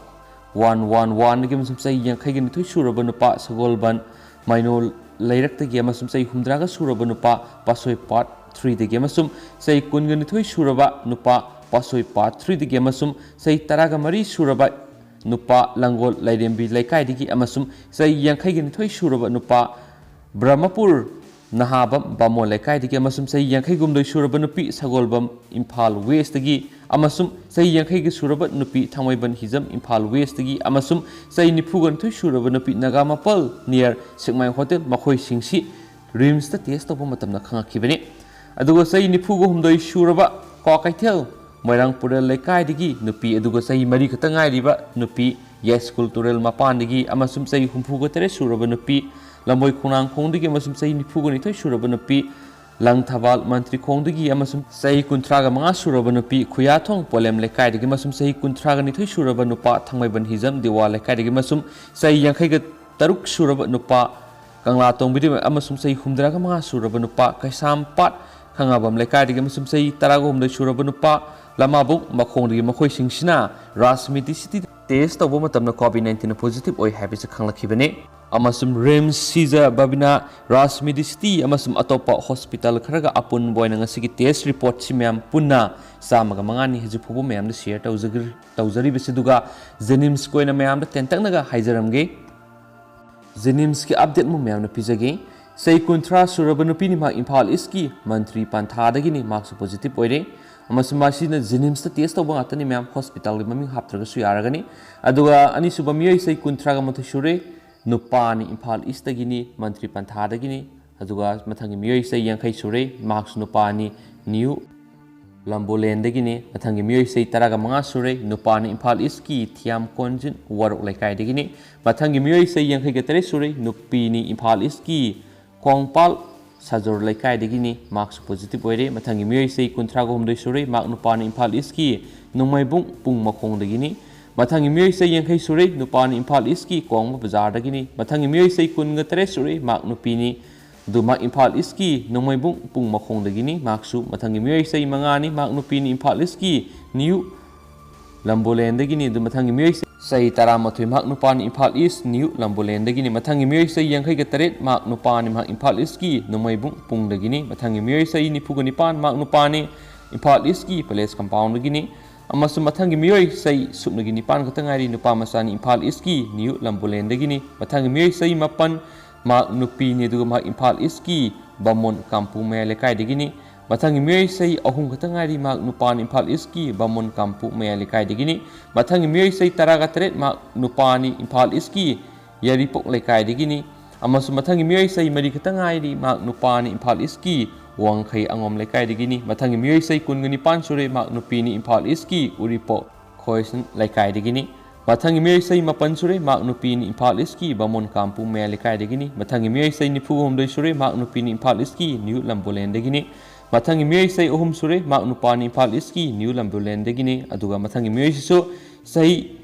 ꯋꯥꯟ ꯋꯥꯟ ꯋꯥꯟꯗꯒꯤ, ꯑꯃꯁꯨꯡ ꯆꯍꯤ ꯌꯥꯡꯈꯩꯒ ꯅꯤꯊꯣꯏ ꯁꯨꯔꯕ ꯅꯨꯄꯥ, ꯁꯒꯣꯜꯕꯟ ꯃꯩꯅꯣ ꯂꯩꯔꯛꯇꯒꯤ, ꯑꯃꯁꯨꯡ ꯆꯍꯤ ꯍꯨꯝꯗ꯭ꯔꯥꯒ ꯁꯨꯔꯕ ꯅꯨꯄꯥ, ꯄꯥꯁꯣꯏ ꯄꯥꯔꯠ ꯊ꯭ꯔꯤꯗꯒꯤ, ꯑꯃꯁꯨꯡ ꯆꯍꯤ ꯀꯨꯟꯒ ꯅꯤꯊꯣꯏ ꯁꯨꯔꯕ ꯅꯨꯄꯥ, ꯄꯥꯁꯣꯏ ꯄꯥꯔꯠ ꯊ꯭ꯔꯤꯗꯒꯤ, ꯑꯃꯁꯨꯡ ꯆꯍꯤ ꯇꯔꯥꯒ ꯃꯔꯤ ꯁꯨꯔꯕ ꯅꯨꯄꯥ, ꯂꯥꯡꯒꯣꯜ ꯂꯥꯏꯔꯦꯝꯕꯤ ꯂꯩꯀꯥꯏꯗꯒꯤ, ꯑꯃꯁꯨꯡ ꯆꯍꯤ ꯌꯥꯡꯈꯩꯒ ꯅꯤꯊꯣꯏ ꯁꯨꯔꯕ ꯅꯨꯄꯥ, ꯕ꯭ꯔꯍꯃꯄꯨꯔ ꯅꯍꯥꯕꯝ ꯕꯥꯃꯣꯟ ꯂꯩꯀꯥꯏꯗꯒꯤ, ꯑꯃꯁꯨꯡ ꯆꯍꯤ ꯌꯥꯡꯈꯩꯒ ꯍꯨꯝꯗꯣꯏ ꯁꯨꯔꯕ ꯅꯨꯄꯤ, ꯁꯒꯣꯜꯕꯝ ꯏꯝꯐꯥꯜ ꯋꯦꯁꯇꯒꯤ, ꯑꯃꯁꯨꯡ ꯆꯍꯤ ꯌꯥꯡꯈꯩꯒ ꯁꯨꯔꯕ ꯅꯨꯄꯤ, ꯊꯥꯡꯃꯩꯕꯟ ꯍꯤꯖꯝ ꯏꯝꯐꯥꯜ ꯋꯦꯁꯇꯒꯤ, ꯑꯃꯁꯨꯡ ꯆꯍꯤ ꯅꯤꯐꯨꯒ ꯅꯤꯊꯣꯏ ꯁꯨꯔꯕ ꯅꯨꯄꯤ, ꯅꯥꯒꯥꯃꯄꯥꯜ ꯅꯤꯌꯔ ꯁꯦꯛꯃꯥꯏ ꯍꯣꯇꯦꯜ, ꯃꯈꯣꯏꯁꯤꯡꯁꯤ ꯔꯤꯝꯁꯇ ꯇꯦꯁ ꯇꯧꯕ ꯃꯇꯝꯗ ꯈꯪꯉꯛꯈꯤꯕꯅꯤ꯫ ꯑꯗꯨꯒ ꯆꯍꯤ ꯅꯤꯐꯨꯒ ꯍꯨꯝꯗꯣꯏ ꯁꯨꯔꯕ ꯀ꯭ꯋꯥꯀꯩꯊꯦꯜ ꯃꯣꯏꯔꯥꯡ ꯄꯨꯔꯦꯜ ꯂꯩꯀꯥꯏꯗꯒꯤ ꯅꯨꯄꯤ, ꯑꯗꯨꯒ ꯆꯍꯤ ꯃꯔꯤ ꯈꯛꯇ ꯉꯥꯏꯔꯤꯕ ꯅꯨꯄꯤ, ꯌꯥꯏꯁ꯭ꯀꯨꯜ ꯇꯨꯔꯦꯜ ꯃꯄꯥꯟꯗꯒꯤ, ꯑꯃꯁꯨꯡ ꯆꯍꯤ ꯍꯨꯝꯐꯨꯒ ꯇꯔꯦꯠ ꯁꯨꯔꯕ ꯅꯨꯄꯤ, ꯂꯝꯕꯣꯏ ꯈꯣꯡꯅꯥꯡꯈꯣꯡꯗꯒꯤ, ꯑꯃꯁꯨꯡ ꯆꯍꯤ ꯅꯤꯐꯨꯒ ꯅꯤꯊꯣꯏ ꯁꯨꯔꯕ ꯅꯨꯄꯤ, ꯂꯪꯊꯕꯥꯜ ꯃꯟꯇ꯭ꯔꯤꯈꯣꯡꯗꯒꯤ, ꯑꯃꯁꯨꯡ ꯆꯍꯤ ꯀꯨꯟꯊ꯭ꯔꯥꯒ ꯃꯉꯥ ꯁꯨꯔꯕ ꯅꯨꯄꯤ, ꯈꯨꯌꯥꯊꯣꯡ ꯄꯣꯂꯦꯝ ꯂꯩꯀꯥꯏꯗꯒꯤ, ꯑꯃꯁꯨꯡ ꯆꯍꯤ ꯀꯨꯟꯊ꯭ꯔꯥꯒ ꯅꯤꯊꯣꯏ ꯁꯨꯔꯕ ꯅꯨꯄꯥ, ꯊꯥꯡꯃꯩꯕꯟ ꯍꯤꯖꯝ ꯗꯤꯋꯥ ꯂꯩꯀꯥꯏꯗꯒꯤ, ꯑꯃꯁꯨꯡ ꯆꯍꯤ ꯌꯥꯡꯈꯩꯒ ꯇꯔꯨꯛ ꯁꯨꯔꯕ ꯅꯨꯄꯥ, ꯀꯪꯂꯥ ꯇꯣꯡꯕꯤꯗ, ꯑꯃꯁꯨꯡ ꯆꯍꯤ ꯍꯨꯝꯗ꯭ꯔꯥꯒ ꯃꯉꯥ ꯁꯨꯔꯕ ꯅꯨꯄꯥ, ꯀꯩꯁꯥꯝꯄꯥꯠ ꯈꯥꯉꯥꯕꯝ ꯂꯩꯀꯥꯏꯗꯒꯤ, ꯑꯃꯁꯨꯡ ꯆꯍꯤ ꯇꯔꯥꯒ ꯍꯨꯝꯗꯣꯏ ꯁꯨꯔꯕ ꯅꯨꯄꯥ, ꯂꯃꯥꯕꯨꯛ ꯃꯈꯣꯡꯗꯒꯤ ꯃꯈꯣꯏꯁꯤꯡꯁꯤꯅ ꯔꯥꯖꯃꯤꯗꯤꯁꯤꯇꯤ ꯇꯦꯁ ꯇꯧꯕ ꯃꯇꯝꯗ ꯀꯣꯚꯤꯗ ꯅꯥꯏꯟꯇꯤꯟ ꯄꯣꯖꯤꯇꯤꯚ ꯑꯣꯏ ꯍꯥꯏꯕꯁꯤ ꯈꯪꯂꯛꯈꯤꯕꯅꯤ꯫ ꯑꯃꯁꯨꯡ ꯔꯤꯝꯁ ꯁꯤꯖ ꯕꯕꯤꯅꯥ ꯔꯥꯖꯃꯤꯗꯤꯁꯤꯇꯤ ꯑꯃꯁꯨꯡ ꯑꯇꯣꯞꯄ ꯍꯣꯁꯄꯤꯇꯥꯜ ꯈꯔꯒ ꯑꯄꯨꯟꯕ ꯑꯣꯏꯅ ꯉꯁꯤꯒꯤ ꯇꯦꯁ ꯔꯤꯄꯣꯔꯠꯁꯤ ꯃꯌꯥꯝ ꯄꯨꯟꯅ ꯆꯥꯝꯃꯒ ꯃꯉꯥꯅꯤ ꯍꯧꯖꯤꯛ ꯐꯥꯎꯕ ꯃꯌꯥꯝꯗ ꯁꯤꯌꯔ ꯇꯧꯖꯒ-, ꯇꯧꯖꯔꯤꯕꯁꯤꯗꯨꯒ JNIMSꯀꯤ ꯑꯣꯏꯅ ꯃꯌꯥꯝꯗ ꯇꯦꯟꯇꯛꯅꯒ ꯍꯥꯏꯖꯔꯝꯒꯦ꯫ JNIMSꯀꯤ ꯑꯞꯗꯦꯠ ꯑꯃ ꯃꯌꯥꯝꯅ ꯄꯤꯖꯒꯦ꯫ ꯆꯍꯤ ꯀꯨꯟꯊ꯭ꯔꯥ ꯁꯨꯔꯕ ꯅꯨꯄꯤꯅꯤ, ꯃꯍꯥꯛ ꯏꯝꯐꯥꯜ ꯏꯁꯀꯤ ꯃꯟꯇ꯭ꯔꯤ ꯄꯟꯊꯥꯗꯒꯤꯅꯤ, ꯃꯍꯥꯛꯁꯨ ꯄꯣꯖꯤꯇꯤꯚ ꯑꯣꯏꯔꯦ꯫ ꯑꯃꯁꯨꯡ ꯃꯁꯤꯅ JNIMSꯇ ꯇꯦꯁ ꯇꯧꯕ ꯉꯥꯛꯇꯅꯤ ꯃꯌꯥꯝ, ꯍꯣꯁꯄꯤꯇꯥꯜꯒꯤ ꯃꯃꯤꯡ ꯍꯥꯞꯇ꯭ꯔꯒꯁꯨ ꯌꯥꯔꯒꯅꯤ꯫ ꯑꯗꯨꯒ ꯑꯅꯤꯁꯨꯕ ꯃꯤꯑꯣꯏ ꯆꯍꯤ ꯀꯨꯟꯊ꯭ꯔꯥꯒ ꯃꯥꯊꯣꯏ ꯁꯨꯔꯦ, ꯅꯨꯄꯥꯅꯤ, ꯏꯝꯐꯥꯜ ꯏꯁꯇꯒꯤꯅꯤ, ꯃꯟꯇ꯭ꯔꯤ ꯄꯟꯊꯥꯗꯒꯤꯅꯤ꯫ ꯑꯗꯨꯒ ꯃꯊꯪꯒꯤ ꯃꯤꯑꯣꯏ ꯆꯍꯤ ꯌꯥꯡꯈꯩ ꯁꯨꯔꯦ, ꯃꯍꯥꯛꯁꯨ ꯅꯨꯄꯥꯅꯤ, ꯅ꯭ꯌꯨ ꯂꯝꯕꯣꯂꯦꯟꯗꯒꯤꯅꯤ꯫ ꯃꯊꯪꯒꯤ ꯃꯤꯑꯣꯏ ꯆꯍꯤ ꯇꯔꯥꯒ ꯃꯉꯥ ꯁꯨꯔꯦ, ꯅꯨꯄꯥꯅꯤ, ꯏꯝꯐꯥꯜ ꯏꯁꯀꯤ ꯊꯤꯌꯥꯝ ꯀꯣꯟꯖꯤꯟ ꯋꯥꯔꯣꯛ ꯂꯩꯀꯥꯏꯗꯒꯤꯅꯤ꯫ ꯃꯊꯪꯒꯤ ꯃꯤꯑꯣꯏ ꯆꯍꯤ ꯌꯥꯡꯈꯩꯒ ꯇꯔꯦꯠ ꯁꯨꯔꯦ, ꯅꯨꯄꯤꯅꯤ, ꯏꯝꯐꯥꯜ ꯏꯁꯀꯤ ꯀꯣꯡꯄꯥꯜ ꯁꯖꯣꯔ ꯂꯩꯀꯥꯏꯗꯒꯤꯅꯤ, ꯃꯍꯥꯛꯁꯨ ꯄꯣꯖꯤꯇꯤꯚ ꯑꯣꯏꯔꯦ꯫ ꯃꯊꯪꯒꯤ ꯃꯤꯑꯣꯏ ꯆꯍꯤ ꯀꯨꯟꯊ꯭ꯔꯥꯒ ꯍꯨꯝꯗꯣꯏ ꯁꯨꯔꯦ, ꯃꯍꯥꯛ ꯅꯨꯄꯥꯅꯤ, ꯏꯝꯐꯥꯜ ꯏꯁꯀꯤ ꯅꯣꯡꯃꯩꯕꯨꯡ ꯄꯨꯡ ꯃꯈꯣꯡꯗꯒꯤꯅꯤ꯫ ꯃꯊꯪꯒꯤ ꯃꯤꯑꯣꯏ ꯆꯍꯤ ꯌꯥꯡꯈꯩ ꯁꯨꯔꯦ, ꯅꯨꯄꯥꯅꯤ, ꯏꯝꯐꯥꯜ ꯏꯁꯀꯤ ꯀꯣꯡꯕ ꯕꯖꯥꯔꯗꯒꯤꯅꯤ꯫ ꯃꯊꯪꯒꯤ ꯃꯤꯑꯣꯏ ꯆꯍꯤ ꯀꯨꯟꯒ ꯇꯔꯦꯠ ꯁꯨꯔꯦ, ꯃꯍꯥꯛ ꯅꯨꯄꯤꯅꯤ꯫ ꯑꯗꯨ ꯃꯍꯥꯛ ꯏꯝꯐꯥꯜ ꯏꯁꯀꯤ ꯅꯣꯡꯃꯩꯕꯨꯡ ꯄꯨꯡ ꯃꯈꯣꯡꯗꯒꯤꯅꯤ꯫ ꯃꯍꯥꯛꯁꯨ ꯃꯊꯪꯒꯤ ꯃꯤꯑꯣꯏ ꯆꯍꯤ ꯃꯉꯥꯅꯤ, ꯃꯍꯥꯛ ꯅꯨꯄꯤꯅꯤ, ꯏꯝꯐꯥꯜ ꯏꯁꯀꯤ ꯅ꯭ꯌꯨ ꯂꯝꯕꯣꯂꯦꯟꯗꯒꯤꯅꯤ꯫ ꯑꯗꯨ ꯃꯊꯪꯒꯤ ꯃꯤꯑꯣꯏ ꯆꯍꯤ ꯇꯔꯥꯃꯥꯊꯣꯏ, ꯃꯍꯥꯛ ꯅꯨꯄꯥꯅꯤ, ꯏꯝꯐꯥꯜ ꯏꯁ ꯅ꯭ꯌꯨ ꯂꯝꯕꯣꯂꯦꯟꯗꯒꯤꯅꯤ꯫ ꯃꯊꯪꯒꯤ ꯃꯤꯑꯣꯏ ꯆꯍꯤ ꯌꯥꯡꯈꯩꯒ ꯇꯔꯦꯠ, ꯃꯍꯥꯛ ꯅꯨꯄꯥꯅꯤ, ꯃꯍꯥꯛ ꯏꯝꯐꯥꯜ ꯏꯁꯀꯤ ꯅꯣꯡꯃꯩꯕꯨꯡ ꯄꯨꯡꯗꯒꯤꯅꯤ꯫ ꯃꯊꯪꯒꯤ ꯃꯤꯑꯣꯏ ꯆꯍꯤ ꯅꯤꯐꯨꯒ ꯅꯤꯄꯥꯟ, ꯃꯍꯥꯛ ꯅꯨꯄꯥꯅꯤ, ꯏꯝꯐꯥꯜ ꯏꯁꯀꯤ ꯄꯦꯂꯦꯁ ꯀꯝꯄꯥꯎꯟꯗꯒꯤꯅꯤ꯫ ꯑꯃꯁꯨꯡ ꯃꯊꯪꯒꯤ ꯃꯤꯑꯣꯏ ꯆꯍꯤ ꯁꯨꯞꯅꯒꯤ ꯅꯤꯄꯥꯟ ꯈꯛꯇ ꯉꯥꯏꯔꯤ, ꯅꯨꯄꯥ ꯃꯆꯥꯅꯤ, ꯏꯝꯐꯥꯜ ꯏꯁꯀꯤ ꯅ꯭ꯌꯨ ꯂꯝꯕꯣꯂꯦꯟꯗꯒꯤꯅꯤ꯫ ꯃꯊꯪꯒꯤ ꯃꯤꯑꯣꯏ ꯆꯍꯤ ꯃꯥꯄꯟ, ꯃꯍꯥꯛ ꯅꯨꯄꯤꯅꯤ, ꯑꯗꯨꯒ ꯃꯍꯥꯛ ꯏꯝꯐꯥꯜ ꯏꯁꯀꯤ ꯕꯥꯃꯣꯟ ꯀꯥꯝꯄꯨ ꯃꯌꯥꯏ ꯂꯩꯀꯥꯏꯗꯒꯤꯅꯤ꯫ ꯃꯊꯪꯒꯤ ꯃꯤꯑꯣꯏ ꯆꯍꯤ ꯑꯍꯨꯝ ꯈꯛꯇ ꯉꯥꯏꯔꯤ, ꯃꯍꯥꯛ ꯅꯨꯄꯥꯅꯤ, ꯏꯝꯐꯥꯜ ꯏꯁꯀꯤ ꯕꯥꯃꯣꯟ ꯀꯥꯝꯄꯨ ꯃꯌꯥꯏ ꯂꯩꯀꯥꯏꯗꯒꯤꯅꯤ꯫ ꯃꯊꯪꯒꯤ ꯃꯤꯑꯣꯏ ꯆꯍꯤ ꯇꯔꯥꯒ ꯇꯔꯦꯠ, ꯃꯍꯥꯛ ꯅꯨꯄꯥꯅꯤ, ꯏꯝꯐꯥꯜ ꯏꯁꯀꯤ ꯌꯥꯏꯔꯤꯄꯣꯛ ꯂꯩꯀꯥꯏꯗꯒꯤꯅꯤ꯫ ꯑꯃꯁꯨꯡ ꯃꯊꯪꯒꯤ ꯃꯤꯑꯣꯏ ꯆꯍꯤ ꯃꯔꯤ ꯈꯛꯇ ꯉꯥꯏꯔꯤ, ꯃꯍꯥꯛ ꯅꯨꯄꯥꯅꯤ, ꯏꯝꯐꯥꯜ ꯏꯁꯀꯤ ꯋꯥꯡꯈꯩ ꯑꯉꯣꯝ ꯂꯩꯀꯥꯏꯗꯒꯤꯅꯤ꯫ ꯃꯊꯪꯒꯤ ꯃꯤꯑꯣꯏ ꯆꯍꯤ ꯀꯨꯟꯒ ꯅꯤꯄꯥꯟ ꯁꯨꯔꯦ, ꯃꯍꯥꯛ ꯅꯨꯄꯤꯅꯤ, ꯏꯝꯐꯥꯜ ꯏꯁꯀꯤ ꯎꯔꯤꯄꯣꯛ ꯈꯣꯏꯁꯟ ꯂꯩꯀꯥꯏꯗꯒꯤꯅꯤ꯫ ꯃꯊꯪꯒꯤ ꯃꯤꯑꯣꯏ ꯆꯍꯤ ꯃꯥꯄꯟ ꯁꯨꯔꯦ, ꯃꯍꯥꯛ ꯅꯨꯄꯤꯅꯤ, ꯏꯝꯐꯥꯜ ꯏꯁꯀꯤ ꯕꯥꯃꯣꯟ ꯀꯥꯝꯄꯨ ꯃꯌꯥꯏ ꯂꯩꯀꯥꯏꯗꯒꯤꯅꯤ꯫ ꯃꯊꯪꯒꯤ ꯃꯤꯑꯣꯏ ꯆꯍꯤ ꯅꯤꯐꯨ ꯍꯨꯝꯗꯣꯏ ꯁꯨꯔꯦ, ꯃꯍꯥꯛ ꯅꯨꯄꯤꯅꯤ, ꯏꯝꯐꯥꯜ ꯏꯁꯀꯤ ꯅ꯭ꯌꯨ ꯂꯝꯕꯣꯂꯦꯟꯗꯒꯤꯅꯤ꯫ ꯃꯊꯪꯒꯤ ꯃꯤꯑꯣꯏ ꯆꯍꯤ ꯑꯍꯨꯝ ꯁꯨꯔꯦ, ꯃꯍꯥꯛ ꯅꯨꯄꯥꯅꯤ, ꯏꯝꯐꯥꯜ ꯏꯁꯀꯤ ꯅ꯭ꯌꯨ ꯂꯝꯕꯣꯂꯦꯟꯗꯒꯤꯅꯤ꯫ ꯑꯗꯨꯒ ꯃꯊꯪꯒꯤ ꯃꯤꯑꯣꯏꯁꯤꯁꯨ ꯆꯍꯤ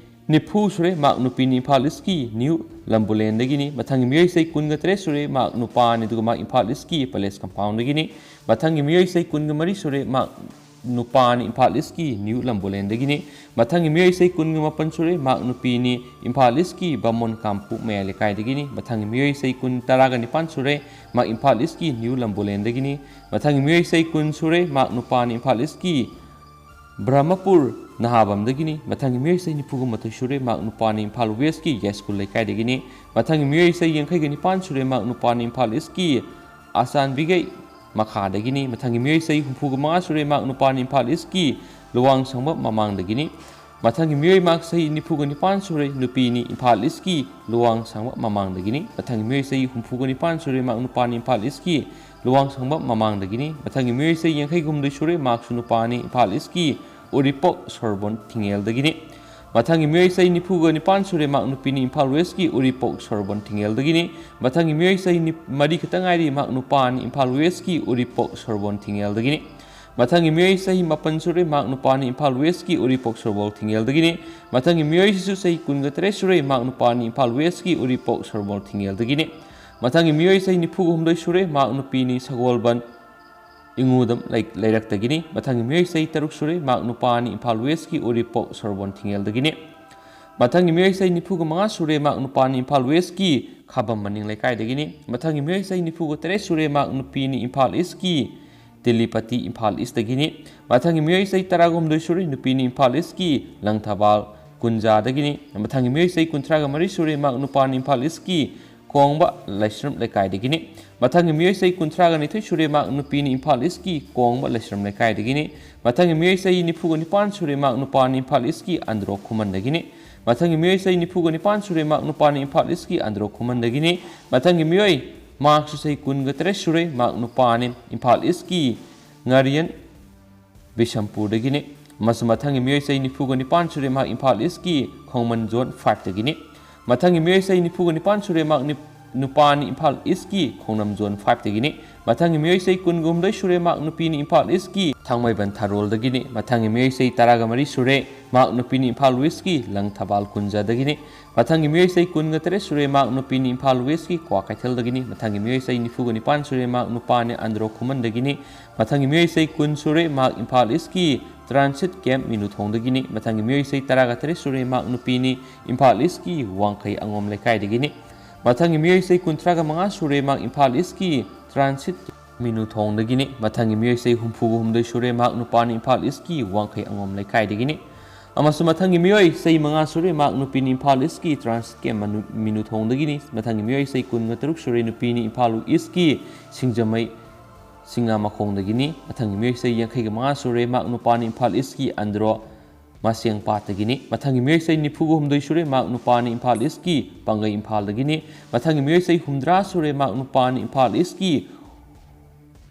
ꯅꯤꯐꯨ ꯁꯨꯔꯦ, ꯃꯍꯥꯛ ꯅꯨꯄꯤꯅꯤ, ꯏꯝꯐꯥꯜ ꯏꯁꯀꯤ ꯅ꯭ꯌꯨ ꯂꯝꯕꯣꯂꯦꯟꯗꯒꯤꯅꯤ꯫ ꯃꯊꯪꯒꯤ ꯃꯤꯑꯣꯏ ꯆꯍꯤ ꯀꯨꯟꯒ ꯇꯔꯦꯠ ꯁꯨꯔꯦ, ꯃꯍꯥꯛ ꯅꯨꯄꯥꯅꯤ, ꯑꯗꯨꯒ ꯃꯍꯥꯛ ꯏꯝꯐꯥꯜ ꯏꯁꯀꯤ ꯄꯦꯂꯦꯁ ꯀꯝꯄꯥꯎꯟꯗꯒꯤꯅꯤ꯫ ꯃꯊꯪꯒꯤ ꯃꯤꯑꯣꯏ ꯆꯍꯤ ꯀꯨꯟꯒ ꯃꯔꯤ ꯁꯨꯔꯦ, ꯃꯍꯥꯛ ꯅꯨꯄꯥꯅꯤ, ꯏꯝꯐꯥꯜ ꯏꯁꯀꯤ ꯅ꯭ꯌꯨ ꯂꯝꯕꯣꯂꯦꯟꯗꯒꯤꯅꯤ꯫ ꯃꯊꯪꯒꯤ ꯃꯤꯑꯣꯏ ꯆꯍꯤ ꯀꯨꯟꯒ ꯃꯥꯄꯟ ꯁꯨꯔꯦ, ꯃꯍꯥꯛ ꯅꯨꯄꯤꯅꯤ, ꯏꯝꯐꯥꯜ ꯏꯁꯀꯤ ꯕꯥꯃꯣꯟ ꯀꯥꯡꯄꯣꯛ ꯃꯌꯥꯏ ꯂꯩꯀꯥꯏꯗꯒꯤꯅꯤ꯫ ꯃꯊꯪꯒꯤ ꯃꯤꯑꯣꯏ ꯆꯍꯤ ꯀꯨꯟ, ꯇꯔꯥꯒ ꯅꯤꯄꯥꯟ ꯁꯨꯔꯦ, ꯃꯍꯥꯛ ꯏꯝꯐꯥꯜ ꯏꯁꯀꯤ ꯅ꯭ꯌꯨ ꯂꯝꯕꯣꯂꯦꯟꯗꯒꯤꯅꯤ꯫ ꯃꯊꯪꯒꯤ ꯃꯤꯑꯣꯏ ꯆꯍꯤ ꯀꯨꯟ ꯁꯨꯔꯦ, ꯃꯍꯥꯛ ꯅꯨꯄꯥꯅꯤ, ꯏꯝꯐꯥꯜ ꯏꯁꯀꯤ ꯕ꯭ꯔꯍꯃꯄꯨꯔ ꯅꯍꯥꯕꯝꯗꯒꯤꯅꯤ꯫ ꯃꯊꯪꯒꯤ ꯃꯤꯑꯣꯏ ꯆꯍꯤ ꯅꯤꯐꯨꯒ ꯃꯥꯊꯣꯏ ꯁꯨꯔꯦ, ꯃꯍꯥꯛ ꯅꯨꯄꯥꯅꯤ, ꯏꯝꯐꯥꯜ ꯋꯦꯁꯀꯤ ꯌꯥꯏꯁ꯭ꯀꯨꯜ ꯂꯩꯀꯥꯏꯗꯒꯤꯅꯤ꯫ ꯃꯊꯪꯒꯤ ꯃꯤꯑꯣꯏ ꯆꯍꯤ ꯌꯥꯡꯈꯩꯒ ꯅꯤꯄꯥꯟ ꯁꯨꯔꯦ, ꯃꯍꯥꯛ ꯅꯨꯄꯥꯅꯤ, ꯏꯝꯐꯥꯜ ꯏꯁꯀꯤ ꯑꯆꯥꯟꯕꯤꯒꯩ ꯃꯈꯥꯗꯒꯤꯅꯤ꯫ ꯃꯊꯪꯒꯤ ꯃꯤꯑꯣꯏ ꯆꯍꯤ ꯍꯨꯝꯐꯨꯒ ꯃꯉꯥ ꯁꯨꯔꯦ, ꯃꯍꯥꯛ ꯅꯨꯄꯥꯅꯤ, ꯏꯝꯐꯥꯜ ꯏꯁꯀꯤ ꯂꯨꯋꯥꯡꯁꯪꯕꯝ ꯃꯃꯥꯡꯗꯒꯤꯅꯤ꯫ ꯃꯊꯪꯒꯤ ꯃꯤꯑꯣꯏ ꯃꯍꯥꯛ ꯆꯍꯤ ꯅꯤꯐꯨꯒ ꯅꯤꯄꯥꯟ ꯁꯨꯔꯦ, ꯅꯨꯄꯤꯅꯤ, ꯏꯝꯐꯥꯜ ꯏꯁꯀꯤ ꯂꯨꯋꯥꯡꯁꯪꯕꯝ ꯃꯃꯥꯡꯗꯒꯤꯅꯤ꯫ ꯃꯊꯪꯒꯤ ꯃꯤꯑꯣꯏ ꯆꯍꯤ ꯍꯨꯝꯐꯨꯒ ꯅꯤꯄꯥꯟ ꯁꯨꯔꯦ, ꯃꯍꯥꯛ ꯅꯨꯄꯥꯅꯤ, ꯏꯝꯐꯥꯜ ꯏꯁꯀꯤ ꯂꯨꯋꯥꯡꯁꯪꯕꯝ ꯃꯃꯥꯡꯗꯒꯤꯅꯤ꯫ ꯃꯊꯪꯒꯤ ꯃꯤꯑꯣꯏ ꯆꯍꯤ ꯌꯥꯡꯈꯩ ꯍꯨꯝꯗꯣꯏ ꯁꯨꯔꯦ, ꯃꯍꯥꯛꯁꯨ ꯅꯨꯄꯥꯅꯤ, ꯏꯝꯐꯥꯜ ꯏꯁꯀꯤ ꯎꯔꯤꯄꯣꯛ ꯁꯣꯔꯣꯛ ꯊꯤꯡꯉꯦꯜꯗꯒꯤꯅꯤ꯫ ꯃꯊꯪꯒꯤ ꯃꯤꯑꯣꯏ ꯆꯍꯤ ꯅꯤꯐꯨꯒ ꯅꯤꯄꯥꯟ ꯁꯨꯔꯦ, ꯃꯍꯥꯛ ꯅꯨꯄꯤꯅꯤ, ꯏꯝꯐꯥꯜ ꯋꯦꯁꯀꯤ ꯎꯔꯤꯄꯣꯛ ꯁꯣꯔꯣꯛ ꯊꯤꯡꯉꯦꯜꯗꯒꯤꯅꯤ꯫ ꯃꯊꯪꯒꯤ ꯃꯤꯑꯣꯏ ꯆꯍꯤ ꯅꯤ-, ꯃꯔꯤ ꯈꯛꯇ ꯉꯥꯏꯔꯤ, ꯃꯍꯥꯛ ꯅꯨꯄꯥꯅꯤ, ꯏꯝꯐꯥꯜ ꯋꯦꯁꯀꯤ ꯎꯔꯤꯄꯣꯛ ꯁꯣꯔꯣꯛ ꯊꯤꯡꯉꯦꯜꯗꯒꯤꯅꯤ꯫ ꯃꯊꯪꯒꯤ ꯃꯤꯑꯣꯏ ꯆꯍꯤ ꯃꯥꯄꯟ ꯁꯨꯔꯦ, ꯃꯍꯥꯛ ꯅꯨꯄꯥꯅꯤ, ꯏꯝꯐꯥꯜ ꯋꯦꯁꯀꯤ ꯎꯔꯤꯄꯣꯛ ꯁꯣꯔꯣꯛ ꯊꯤꯡꯉꯦꯜꯗꯒꯤꯅꯤ꯫ ꯃꯊꯪꯒꯤ ꯃꯤꯑꯣꯏꯁꯤꯁꯨ ꯆꯍꯤ ꯀꯨꯟꯒ ꯇꯔꯦꯠ ꯁꯨꯔꯦ, ꯃꯍꯥꯛ ꯅꯨꯄꯥꯅꯤ, ꯏꯝꯐꯥꯜ ꯋꯦꯁꯀꯤ ꯎꯔꯤꯄꯣꯛ ꯁꯣꯔꯣꯛ ꯊꯤꯡꯉꯦꯜꯗꯒꯤꯅꯤ꯫ ꯃꯊꯪꯒꯤ ꯃꯤꯑꯣꯏ ꯆꯍꯤ ꯅꯤꯐꯨꯒ ꯍꯨꯝꯗꯣꯏ ꯁꯨꯔꯦ, ꯃꯍꯥꯛ ꯅꯨꯄꯤꯅꯤ, ꯁꯒꯣꯜꯕꯟ ꯏꯉꯨꯗꯝ ꯂꯩ-, ꯂꯩꯔꯛꯇꯒꯤꯅꯤ꯫ ꯃꯊꯪꯒꯤ ꯃꯤꯑꯣꯏ ꯆꯍꯤ ꯇꯔꯨꯛ ꯁꯨꯔꯦ, ꯃꯍꯥꯛ ꯅꯨꯄꯥꯅꯤ, ꯏꯝꯐꯥꯜ ꯋꯦꯁꯀꯤ ꯎꯔꯤꯄꯣꯛ ꯁꯣꯔꯣꯛ ꯊꯤꯡꯉꯦꯜꯗꯒꯤꯅꯤ꯫ ꯃꯊꯪꯒꯤ ꯃꯤꯑꯣꯏ ꯆꯍꯤ ꯅꯤꯐꯨꯒ ꯃꯉꯥ ꯁꯨꯔꯦ, ꯃꯍꯥꯛ ꯅꯨꯄꯥꯅꯤ, ꯏꯝꯐꯥꯜ ꯋꯦꯁꯀꯤ ꯈꯥꯕꯝ ꯃꯅꯤꯡ ꯂꯩꯀꯥꯏꯗꯒꯤꯅꯤ꯫ ꯃꯊꯪꯒꯤ ꯃꯤꯑꯣꯏ ꯆꯍꯤ ꯅꯤꯐꯨꯒ ꯇꯔꯦꯠ ꯁꯨꯔꯦ, ꯃꯍꯥꯛ ꯅꯨꯄꯤꯅꯤ, ꯏꯝꯐꯥꯜ ꯏꯁꯀꯤ ꯇꯦꯂꯤꯄꯇꯤ, ꯏꯝꯐꯥꯜ ꯏꯁꯇꯒꯤꯅꯤ꯫ ꯃꯊꯪꯒꯤ ꯃꯤꯑꯣꯏ ꯆꯍꯤ ꯇꯔꯥꯒ ꯍꯨꯝꯗꯣꯏ ꯁꯨꯔꯦ, ꯅꯨꯄꯤꯅꯤ, ꯏꯝꯐꯥꯜ ꯏꯁꯀꯤ ꯂꯪꯊꯕꯥꯜ ꯀꯨꯟꯖꯥꯗꯒꯤꯅꯤ꯫ ꯃꯊꯪꯒꯤ ꯃꯤꯑꯣꯏ ꯆꯍꯤ ꯀꯨꯟꯊ꯭ꯔꯥꯒ ꯃꯔꯤ ꯁꯨꯔꯦ, ꯃꯍꯥꯛ ꯅꯨꯄꯥꯅꯤ, ꯏꯝꯐꯥꯜ ꯏꯁꯀꯤ ꯀꯣꯡꯕ ꯂꯥꯏꯁ꯭ꯔꯝ ꯂꯩꯀꯥꯏꯗꯒꯤꯅꯤ꯫ ꯃꯊꯪꯒꯤ ꯃꯤꯑꯣꯏ ꯆꯍꯤ ꯀꯨꯟꯊ꯭ꯔꯥꯒ ꯅꯤꯊꯣꯏ ꯁꯨꯔꯦ, ꯃꯍꯥꯛ ꯅꯨꯄꯤꯅꯤ, ꯏꯝꯐꯥꯜ ꯏꯁꯀꯤ ꯀꯣꯡꯕ ꯂꯥꯏꯁ꯭ꯔꯝ ꯂꯩꯀꯥꯏꯗꯒꯤꯅꯤ꯫ ꯃꯊꯪꯒꯤ ꯃꯤꯑꯣꯏ ꯆꯍꯤ ꯅꯤꯐꯨꯒ ꯅꯤꯄꯥꯟ ꯁꯨꯔꯦ, ꯃꯍꯥꯛ ꯅꯨꯄꯥꯅꯤ, ꯏꯝꯐꯥꯜ ꯏꯁꯀꯤ ꯑꯟꯗ꯭ꯔꯣ ꯈꯨꯃꯟꯗꯒꯤꯅꯤ꯫ ꯃꯊꯪꯒꯤ ꯃꯤꯑꯣꯏ ꯆꯍꯤ ꯅꯤꯐꯨꯒ ꯅꯤꯄꯥꯟ ꯁꯨꯔꯦ, ꯃꯍꯥꯛ ꯅꯨꯄꯥꯅꯤ, ꯏꯝꯐꯥꯜ ꯏꯁꯀꯤ ꯑꯟꯗ꯭ꯔꯣ ꯈꯨꯃꯟꯗꯒꯤꯅꯤ꯫ ꯃꯊꯪꯒꯤ ꯃꯤꯑꯣꯏ, ꯃꯍꯥꯛꯁꯨ ꯆꯍꯤ ꯀꯨꯟꯒ ꯇꯔꯦꯠ ꯁꯨꯔꯦ, ꯃꯍꯥꯛ ꯅꯨꯄꯥꯅꯤ, ꯏꯝꯐꯥꯜ ꯏꯁꯀꯤ ꯉꯥꯔꯤꯌꯟ ꯕꯤꯁꯝꯄꯨꯔꯗꯒꯤꯅꯤ꯫ ꯃꯁꯤ ꯃꯊꯪꯒꯤ ꯃꯤꯑꯣꯏ ꯆꯍꯤ ꯅꯤꯐꯨꯒ ꯅꯤꯄꯥꯟ ꯁꯨꯔꯦ, ꯃꯍꯥꯛ ꯏꯝꯐꯥꯜ ꯏꯁꯀꯤ ꯈꯣꯡꯃꯟ ꯖꯣꯟ ꯐꯥꯏꯚꯇꯒꯤꯅꯤ꯫ ꯃꯊꯪꯒꯤ ꯃꯤꯑꯣꯏ ꯆꯍꯤ ꯅꯤꯐꯨꯒ ꯅꯤꯄꯥꯟ ꯁꯨꯔꯦ, ꯃꯍꯥꯛ ꯅꯤꯞ-, ꯅꯨꯄꯥꯅꯤ ꯏꯝꯐꯥꯜ ꯏꯁꯀꯤ ꯈꯣꯡꯅꯝ ꯖꯣꯟ ꯐꯥꯏꯚꯇꯒꯤꯅꯤ꯫ ꯃꯊꯪꯒꯤ ꯃꯤꯑꯣꯏꯁꯩ ꯀꯨꯟꯒ ꯍꯨꯝꯗꯣꯏ ꯁꯨꯔꯦ, ꯃꯍꯥꯛ ꯅꯨꯄꯤꯅꯤ, ꯏꯝꯐꯥꯜ ꯏꯁꯀꯤ ꯊꯥꯡꯃꯩꯕꯟ ꯊꯥꯔꯣꯜꯗꯒꯤꯅꯤ꯫ ꯃꯊꯪꯒꯤ ꯃꯤꯑꯣꯏꯁꯩ ꯇꯔꯥꯒ ꯃꯔꯤ ꯁꯨꯔꯦ, ꯃꯍꯥꯛ ꯅꯨꯄꯤꯅꯤ, ꯏꯝꯐꯥꯜ ꯋꯦꯁꯀꯤ ꯂꯪꯊꯕꯥꯜ ꯀꯨꯟꯖꯗꯒꯤꯅꯤ꯫ ꯃꯊꯪꯒꯤ ꯃꯤꯑꯣꯏꯁꯩ ꯀꯨꯟꯒ ꯇꯔꯦꯠ ꯁꯨꯔꯦ, ꯃꯍꯥꯛ ꯅꯨꯄꯤꯅꯤ, ꯏꯝꯐꯥꯜ ꯋꯦꯁꯀꯤ ꯀ꯭ꯋꯥꯀꯩꯊꯦꯜꯗꯒꯤꯅꯤ꯫ ꯃꯊꯪꯒꯤ ꯃꯤꯑꯣꯏꯁꯩ ꯅꯤꯐꯨꯒ ꯅꯤꯄꯥꯟ ꯁꯨꯔꯦ, ꯃꯍꯥꯛ ꯅꯨꯄꯥꯅꯤ, ꯑꯟꯗ꯭ꯔꯣ ꯈꯨꯃꯟꯗꯒꯤꯅꯤ꯫ ꯃꯊꯪꯒꯤ ꯃꯤꯑꯣꯏꯁꯩ ꯀꯨꯟ ꯁꯨꯔꯦ, ꯃꯍꯥꯛ ꯏꯝꯐꯥꯜ ꯏꯁꯀꯤ ꯇ꯭ꯔꯥꯟꯁꯤꯠ ꯀꯦꯝꯞ ꯃꯤꯅꯨꯊꯣꯡꯗꯒꯤꯅꯤ꯫ ꯃꯊꯪꯒꯤ ꯃꯤꯑꯣꯏꯁꯩ ꯇꯔꯥꯒ ꯇꯔꯦꯠ ꯁꯨꯔꯦ, ꯃꯍꯥꯛ ꯅꯨꯄꯤꯅꯤ, ꯏꯝꯐꯥꯜ ꯏꯁꯀꯤ ꯋꯥꯡꯈꯩ ꯑꯉꯣꯝ ꯂꯩꯀꯥꯏꯗꯒꯤꯅꯤ꯫ ꯃꯊꯪꯒꯤ ꯃꯤꯑꯣꯏꯁꯩ ꯀꯨꯟꯊ꯭ꯔꯥꯒ ꯃꯉꯥ ꯁꯨꯔꯦ, ꯃꯍꯥꯛ ꯏꯝꯐꯥꯜ ꯏꯁꯀꯤ ꯇ꯭ꯔꯥꯟꯁꯤꯠ ꯃꯤꯅꯨꯊꯣꯡꯗꯒꯤꯅꯤ꯫ ꯃꯊꯪꯒꯤ ꯃꯤꯑꯣꯏꯁꯩ ꯍꯨꯝꯐꯨꯒ ꯍꯨꯝꯗꯣꯏ ꯁꯨꯔꯦ, ꯃꯍꯥꯛ ꯅꯨꯄꯥꯅꯤ, ꯏꯝꯐꯥꯜ ꯏꯁꯀꯤ ꯋꯥꯡꯈꯩ ꯑꯉꯣꯝ ꯂꯩꯀꯥꯏꯗꯒꯤꯅꯤ꯫ ꯑꯃꯁꯨꯡ ꯃꯊꯪꯒꯤ ꯃꯤꯑꯣꯏꯁꯩ ꯃꯉꯥ ꯁꯨꯔꯦ, ꯃꯍꯥꯛ ꯅꯨꯄꯤꯅꯤ, ꯏꯝꯐꯥꯜ ꯏꯁꯀꯤ ꯇ꯭ꯔꯥꯟꯁꯤꯠ ꯀꯦꯝꯞ ꯃꯅꯨ-, ꯃꯤꯅꯨꯊꯣꯡꯗꯒꯤꯅꯤ꯫ ꯃꯊꯪꯒꯤ ꯃꯤꯑꯣꯏꯁꯩ ꯀꯨꯟꯒ ꯇꯔꯨꯛ ꯁꯨꯔꯦ, ꯅꯨꯄꯤꯅꯤ, ꯏꯝꯐꯥꯜ ꯏꯁꯀꯤ ꯁꯤꯡꯖꯃꯩ ꯁꯤꯡꯉꯥꯃꯈꯣꯡꯗꯒꯤꯅꯤ꯫ ꯃꯊꯪꯒꯤ ꯃꯤꯑꯣꯏꯁꯩ ꯌꯥꯡꯈꯩꯒ ꯃꯉꯥ ꯁꯨꯔꯦ, ꯃꯍꯥꯛ ꯅꯨꯄꯥꯅꯤ, ꯏꯝꯐꯥꯜ ꯏꯁꯀꯤ ꯑꯟꯗ꯭ꯔꯣ ꯃꯁꯦꯡꯄꯥꯠꯇꯒꯤꯅꯤ꯫ ꯃꯊꯪꯒꯤ ꯃꯤꯑꯣꯏꯁꯩ ꯅꯤꯐꯨꯒ ꯍꯨꯝꯗꯣꯏ ꯁꯨꯔꯦ, ꯃꯍꯥꯛ ꯅꯨꯄꯥꯅꯤ, ꯏꯝꯐꯥꯜ ꯏꯁꯀꯤ ꯄꯥꯡꯒꯩ ꯏꯝꯐꯥꯜꯗꯒꯤꯅꯤ꯫ ꯃꯊꯪꯒꯤ ꯃꯤꯑꯣꯏꯁꯩ ꯍꯨꯝꯗ꯭ꯔꯥ ꯁꯨꯔꯦ, ꯃꯍꯥꯛ ꯅꯨꯄꯥꯅꯤ, ꯏꯝꯐꯥꯜ ꯏꯁꯀꯤ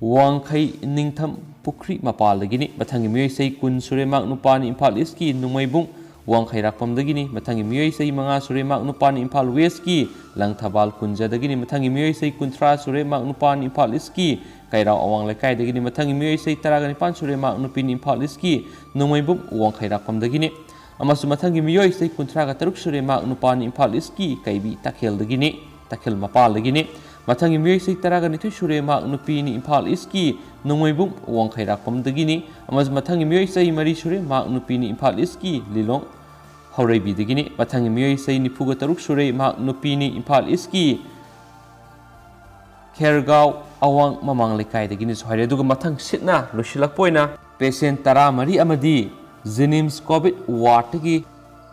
ꯋꯥꯡꯈꯩ ꯅꯤꯡꯊꯝ ꯄꯨꯈ꯭ꯔꯤ ꯃꯄꯥꯜꯗꯒꯤꯅꯤ꯫ ꯃꯊꯪꯒꯤ ꯃꯤꯑꯣꯏꯁꯩ ꯀꯨꯟ ꯁꯨꯔꯦ, ꯃꯍꯥꯛ ꯅꯨꯄꯥꯅꯤ, ꯏꯝꯐꯥꯜ ꯏꯁꯀꯤ ꯅꯣꯡꯃꯩꯕꯨꯡ ꯋꯥꯡꯈꯩꯔꯥꯛꯄꯝꯗꯒꯤꯅꯤ꯫ ꯃꯊꯪꯒꯤ ꯃꯤꯑꯣꯏꯁꯩ ꯃꯉꯥ ꯁꯨꯔꯦ, ꯃꯍꯥꯛ ꯅꯨꯄꯥꯅꯤ, ꯏꯝꯐꯥꯜ ꯋꯦꯁꯀꯤ ꯂꯪꯊꯕꯥꯜ ꯀꯨꯟꯖꯗꯒꯤꯅꯤ꯫ ꯃꯊꯪꯒꯤ ꯃꯤꯑꯣꯏꯁꯩ ꯀꯨꯟꯊ꯭ꯔꯥ ꯁꯨꯔꯦ, ꯃꯍꯥꯛ ꯅꯨꯄꯥꯅꯤ, ꯏꯝꯐꯥꯜ ꯏꯁꯀꯤ ꯀꯩꯔꯥꯎ ꯑꯋꯥꯡ ꯂꯩꯀꯥꯏꯗꯒꯤꯅꯤ꯫ ꯃꯊꯪꯒꯤ ꯃꯤꯑꯣꯏꯁꯩ ꯇꯔꯥꯒ ꯅꯤꯄꯥꯟ ꯁꯨꯔꯦ, ꯃꯍꯥꯛ ꯅꯨꯄꯤꯅꯤ, ꯏꯝꯐꯥꯜ ꯏꯁꯀꯤ ꯅꯣꯡꯃꯩꯕꯨꯡ ꯋꯥꯡꯈꯩꯔꯥꯛꯄꯝꯗꯒꯤꯅꯤ꯫ ꯑꯃꯁꯨꯡ ꯃꯊꯪꯒꯤ ꯃꯤꯑꯣꯏꯁꯩ ꯀꯨꯟꯊ꯭ꯔꯥꯒ ꯇꯔꯨꯛ ꯁꯨꯔꯦ, ꯃꯍꯥꯛ ꯅꯨꯄꯥꯅꯤ, ꯏꯝꯐꯥꯜ ꯏꯁꯀꯤ ꯀꯩꯕꯤ ꯇꯈꯦꯜꯗꯒꯤꯅꯤ, ꯇꯈꯦꯜ ꯃꯄꯥꯜꯗꯒꯤꯅꯤ꯫ ꯃꯊꯪꯒꯤ ꯃꯤꯑꯣꯏꯁꯩ ꯇꯔꯥꯒ ꯅꯤꯊꯣꯏ ꯁꯨꯔꯦ, ꯃꯍꯥꯛ ꯅꯨꯄꯤꯅꯤ, ꯏꯝꯐꯥꯜ ꯏꯁꯀꯤ ꯅꯣꯡꯃꯩꯕꯨꯡ ꯋꯥꯡꯈꯩꯔꯥꯛꯄꯝꯗꯒꯤꯅꯤ꯫ ꯑꯃꯁꯨꯡ ꯃꯊꯪꯒꯤ ꯃꯤꯑꯣꯏꯁꯩ ꯃꯔꯤ ꯁꯨꯔꯦ, ꯃꯍꯥꯛ ꯅꯨꯄꯤꯅꯤ, ꯏꯝꯐꯥꯜ ꯏꯁꯀꯤ ꯂꯤꯂꯣꯡ ꯍꯧꯔꯩꯕꯤꯗꯒꯤꯅꯤ꯫ ꯃꯊꯪꯒꯤ ꯃꯤꯑꯣꯏꯁꯩ ꯅꯤꯐꯨꯒ ꯇꯔꯨꯛ ꯁꯨꯔꯦ, ꯃꯍꯥꯛ ꯅꯨꯄꯤꯅꯤ, ꯏꯝꯐꯥꯜ ꯏꯁꯀꯤ ꯈꯦꯔꯒꯥꯎ ꯑꯋꯥꯡ ꯃꯃꯥꯡ ꯂꯩꯀꯥꯏꯗꯒꯤꯅꯤꯁꯨ ꯍꯥꯏꯔꯦ꯫ ꯑꯗꯨꯒ ꯃꯊꯪ ꯁꯤꯠꯅ ꯂꯣꯏꯁꯤꯜꯂꯛꯄ ꯑꯣꯏꯅ ꯄꯦꯁꯦꯟ ꯇꯔꯥꯃꯔꯤ ꯑꯃꯗꯤ ꯖꯦꯅꯤꯝꯁ ꯀꯣꯚꯤꯗ ꯋꯥꯔꯗꯇꯒꯤ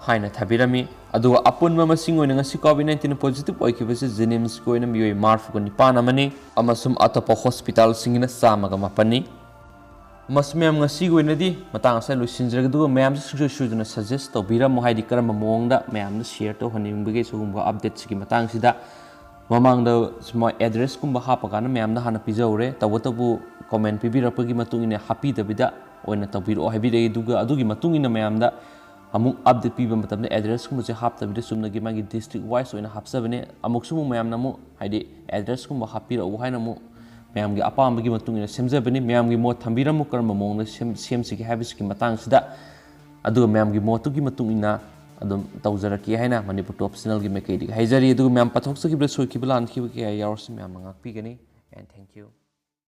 ꯍꯥꯏꯅ ꯊꯥꯕꯤꯔꯝꯃꯤ꯫ ꯑꯗꯨꯒ ꯑꯄꯨꯟꯕ ꯃꯁꯤꯡ ꯑꯣꯏꯅ ꯉꯁꯤ ꯀꯣꯚꯤꯗ ꯅꯥꯏꯟꯇꯤꯟ ꯄꯣꯖꯤꯇꯤꯚ ꯑꯣꯏꯈꯤꯕꯁꯤ ꯖꯦꯅꯤꯝꯁꯀꯤ ꯑꯣꯏꯅ ꯃꯤꯑꯣꯏ ꯃꯔꯤꯐꯨꯒ ꯅꯤꯄꯥꯟ ꯑꯃꯅꯤ, ꯑꯃꯁꯨꯡ ꯑꯇꯣꯞꯄ ꯍꯣꯁꯄꯤꯇꯥꯜꯁꯤꯡꯒꯤꯅ ꯆꯥꯝꯃꯒ ꯃꯥꯄꯟꯅꯤ꯫ ꯃꯁꯤ ꯃꯌꯥꯝ ꯉꯁꯤꯒꯤ ꯑꯣꯏꯅꯗꯤ ꯃꯇꯥꯡ ꯑꯁꯤꯗ ꯂꯣꯏꯁꯤꯟꯖꯔꯒꯦ, ꯑꯗꯨꯒ ꯃꯌꯥꯝꯁꯨ ꯁꯨꯡꯁꯣꯏ ꯁꯣꯏꯗꯅ ꯁꯖꯦꯁ ꯇꯧꯕꯤꯔꯝꯃꯣ, ꯍꯥꯏꯗꯤ ꯀꯔꯝꯕ ꯃꯑꯣꯡꯗ ꯃꯌꯥꯝꯗ ꯁꯤꯌꯔ ꯇꯧꯍꯟꯅꯤꯡꯕꯒꯦ ꯁꯤꯒꯨꯝꯕ ꯑꯞꯗꯦꯠꯁꯤꯒꯤ ꯃꯇꯥꯡꯁꯤꯗ꯫ ꯃꯃꯥꯡꯗ ꯁꯨꯃꯥꯏ ꯑꯦꯗ꯭ꯔꯦꯁꯀꯨꯝꯕ ꯍꯥꯞꯄꯀꯥꯟꯗ ꯃꯌꯥꯝꯗ ꯍꯥꯟꯅ ꯄꯤꯖꯍꯧꯔꯦ꯫ ꯇꯧꯕꯇꯕꯨ ꯀꯣꯃꯦꯟ ꯄꯤꯕꯤꯔꯛꯄꯒꯤ ꯃꯇꯨꯡ ꯏꯟꯅ ꯍꯥꯞꯄꯤꯗꯕꯤꯗ ꯑꯣꯏꯅ ꯇꯧꯕꯤꯔꯛꯑꯣ ꯍꯥꯏꯕꯤꯔꯛꯏ꯫ ꯑꯗꯨꯒ ꯑꯗꯨꯒꯤ ꯃꯇꯨꯡ ꯏꯟꯅ ꯃꯌꯥꯝꯗ ꯑꯃꯨꯛ ꯑꯞꯗꯦꯠ ꯄꯤꯕ ꯃꯇꯝꯗ ꯑꯦꯗ꯭ꯔꯦꯁꯀꯨꯝꯕꯁꯦ ꯍꯥꯞꯇꯕꯤꯗ ꯆꯨꯝꯅꯒꯤ ꯃꯥꯒꯤ ꯗꯤꯁꯇ꯭ꯔꯤꯛ ꯋꯥꯏꯁ ꯑꯣꯏꯅ ꯍꯥꯞꯆꯕꯅꯦ꯫ ꯑꯃꯨꯛꯁꯨ ꯑꯃꯨꯛ ꯃꯌꯥꯝꯅ ꯑꯃꯨꯛ ꯍꯥꯏꯗꯤ ꯑꯦꯗ꯭ꯔꯦꯁꯀꯨꯝꯕ ꯍꯥꯞꯄꯤꯔꯛꯎ ꯍꯥꯏꯅ ꯑꯃꯨꯛ ꯃꯌꯥꯝꯒꯤ ꯑꯄꯥꯝꯕꯒꯤ ꯃꯇꯨꯡ ꯏꯟꯅ ꯁꯦꯝꯖꯕꯅꯤ꯫ ꯃꯌꯥꯝꯒꯤ ꯃꯣꯠ ꯊꯝꯕꯤꯔꯝꯃꯨ, ꯀꯔꯝꯕ ꯃꯑꯣꯡꯗ ꯁꯦꯝ-, ꯁꯦꯝꯁꯤꯒꯦ ꯍꯥꯏꯕꯁꯤꯒꯤ ꯃꯇꯥꯡꯁꯤꯗ꯫ ꯑꯗꯨꯒ ꯃꯌꯥꯝꯒꯤ ꯃꯣꯠꯇꯨꯒꯤ ꯃꯇꯨꯡ ꯏꯟꯅ ꯑꯗꯨꯝ ꯇꯧꯖꯔꯛꯀꯦ ꯍꯥꯏꯅ ꯃꯅꯤꯄꯨꯔ ꯇꯣꯞ ꯆꯦꯅꯦꯜꯒꯤ ꯃꯥꯏꯀꯩꯗꯒꯤ ꯍꯥꯏꯖꯔꯤ꯫ ꯑꯗꯨꯒ ꯃꯌꯥꯝ ꯄꯥꯊꯣꯛꯆꯈꯤꯕꯗ ꯁꯣꯏꯈꯤꯕ ꯂꯥꯟꯈꯤꯕ ꯀꯌꯥ ꯌꯥꯎꯔꯁꯨ ꯃꯌꯥꯝꯅ ꯉꯥꯛꯄꯤꯒꯅꯤ꯫ And thank you꯫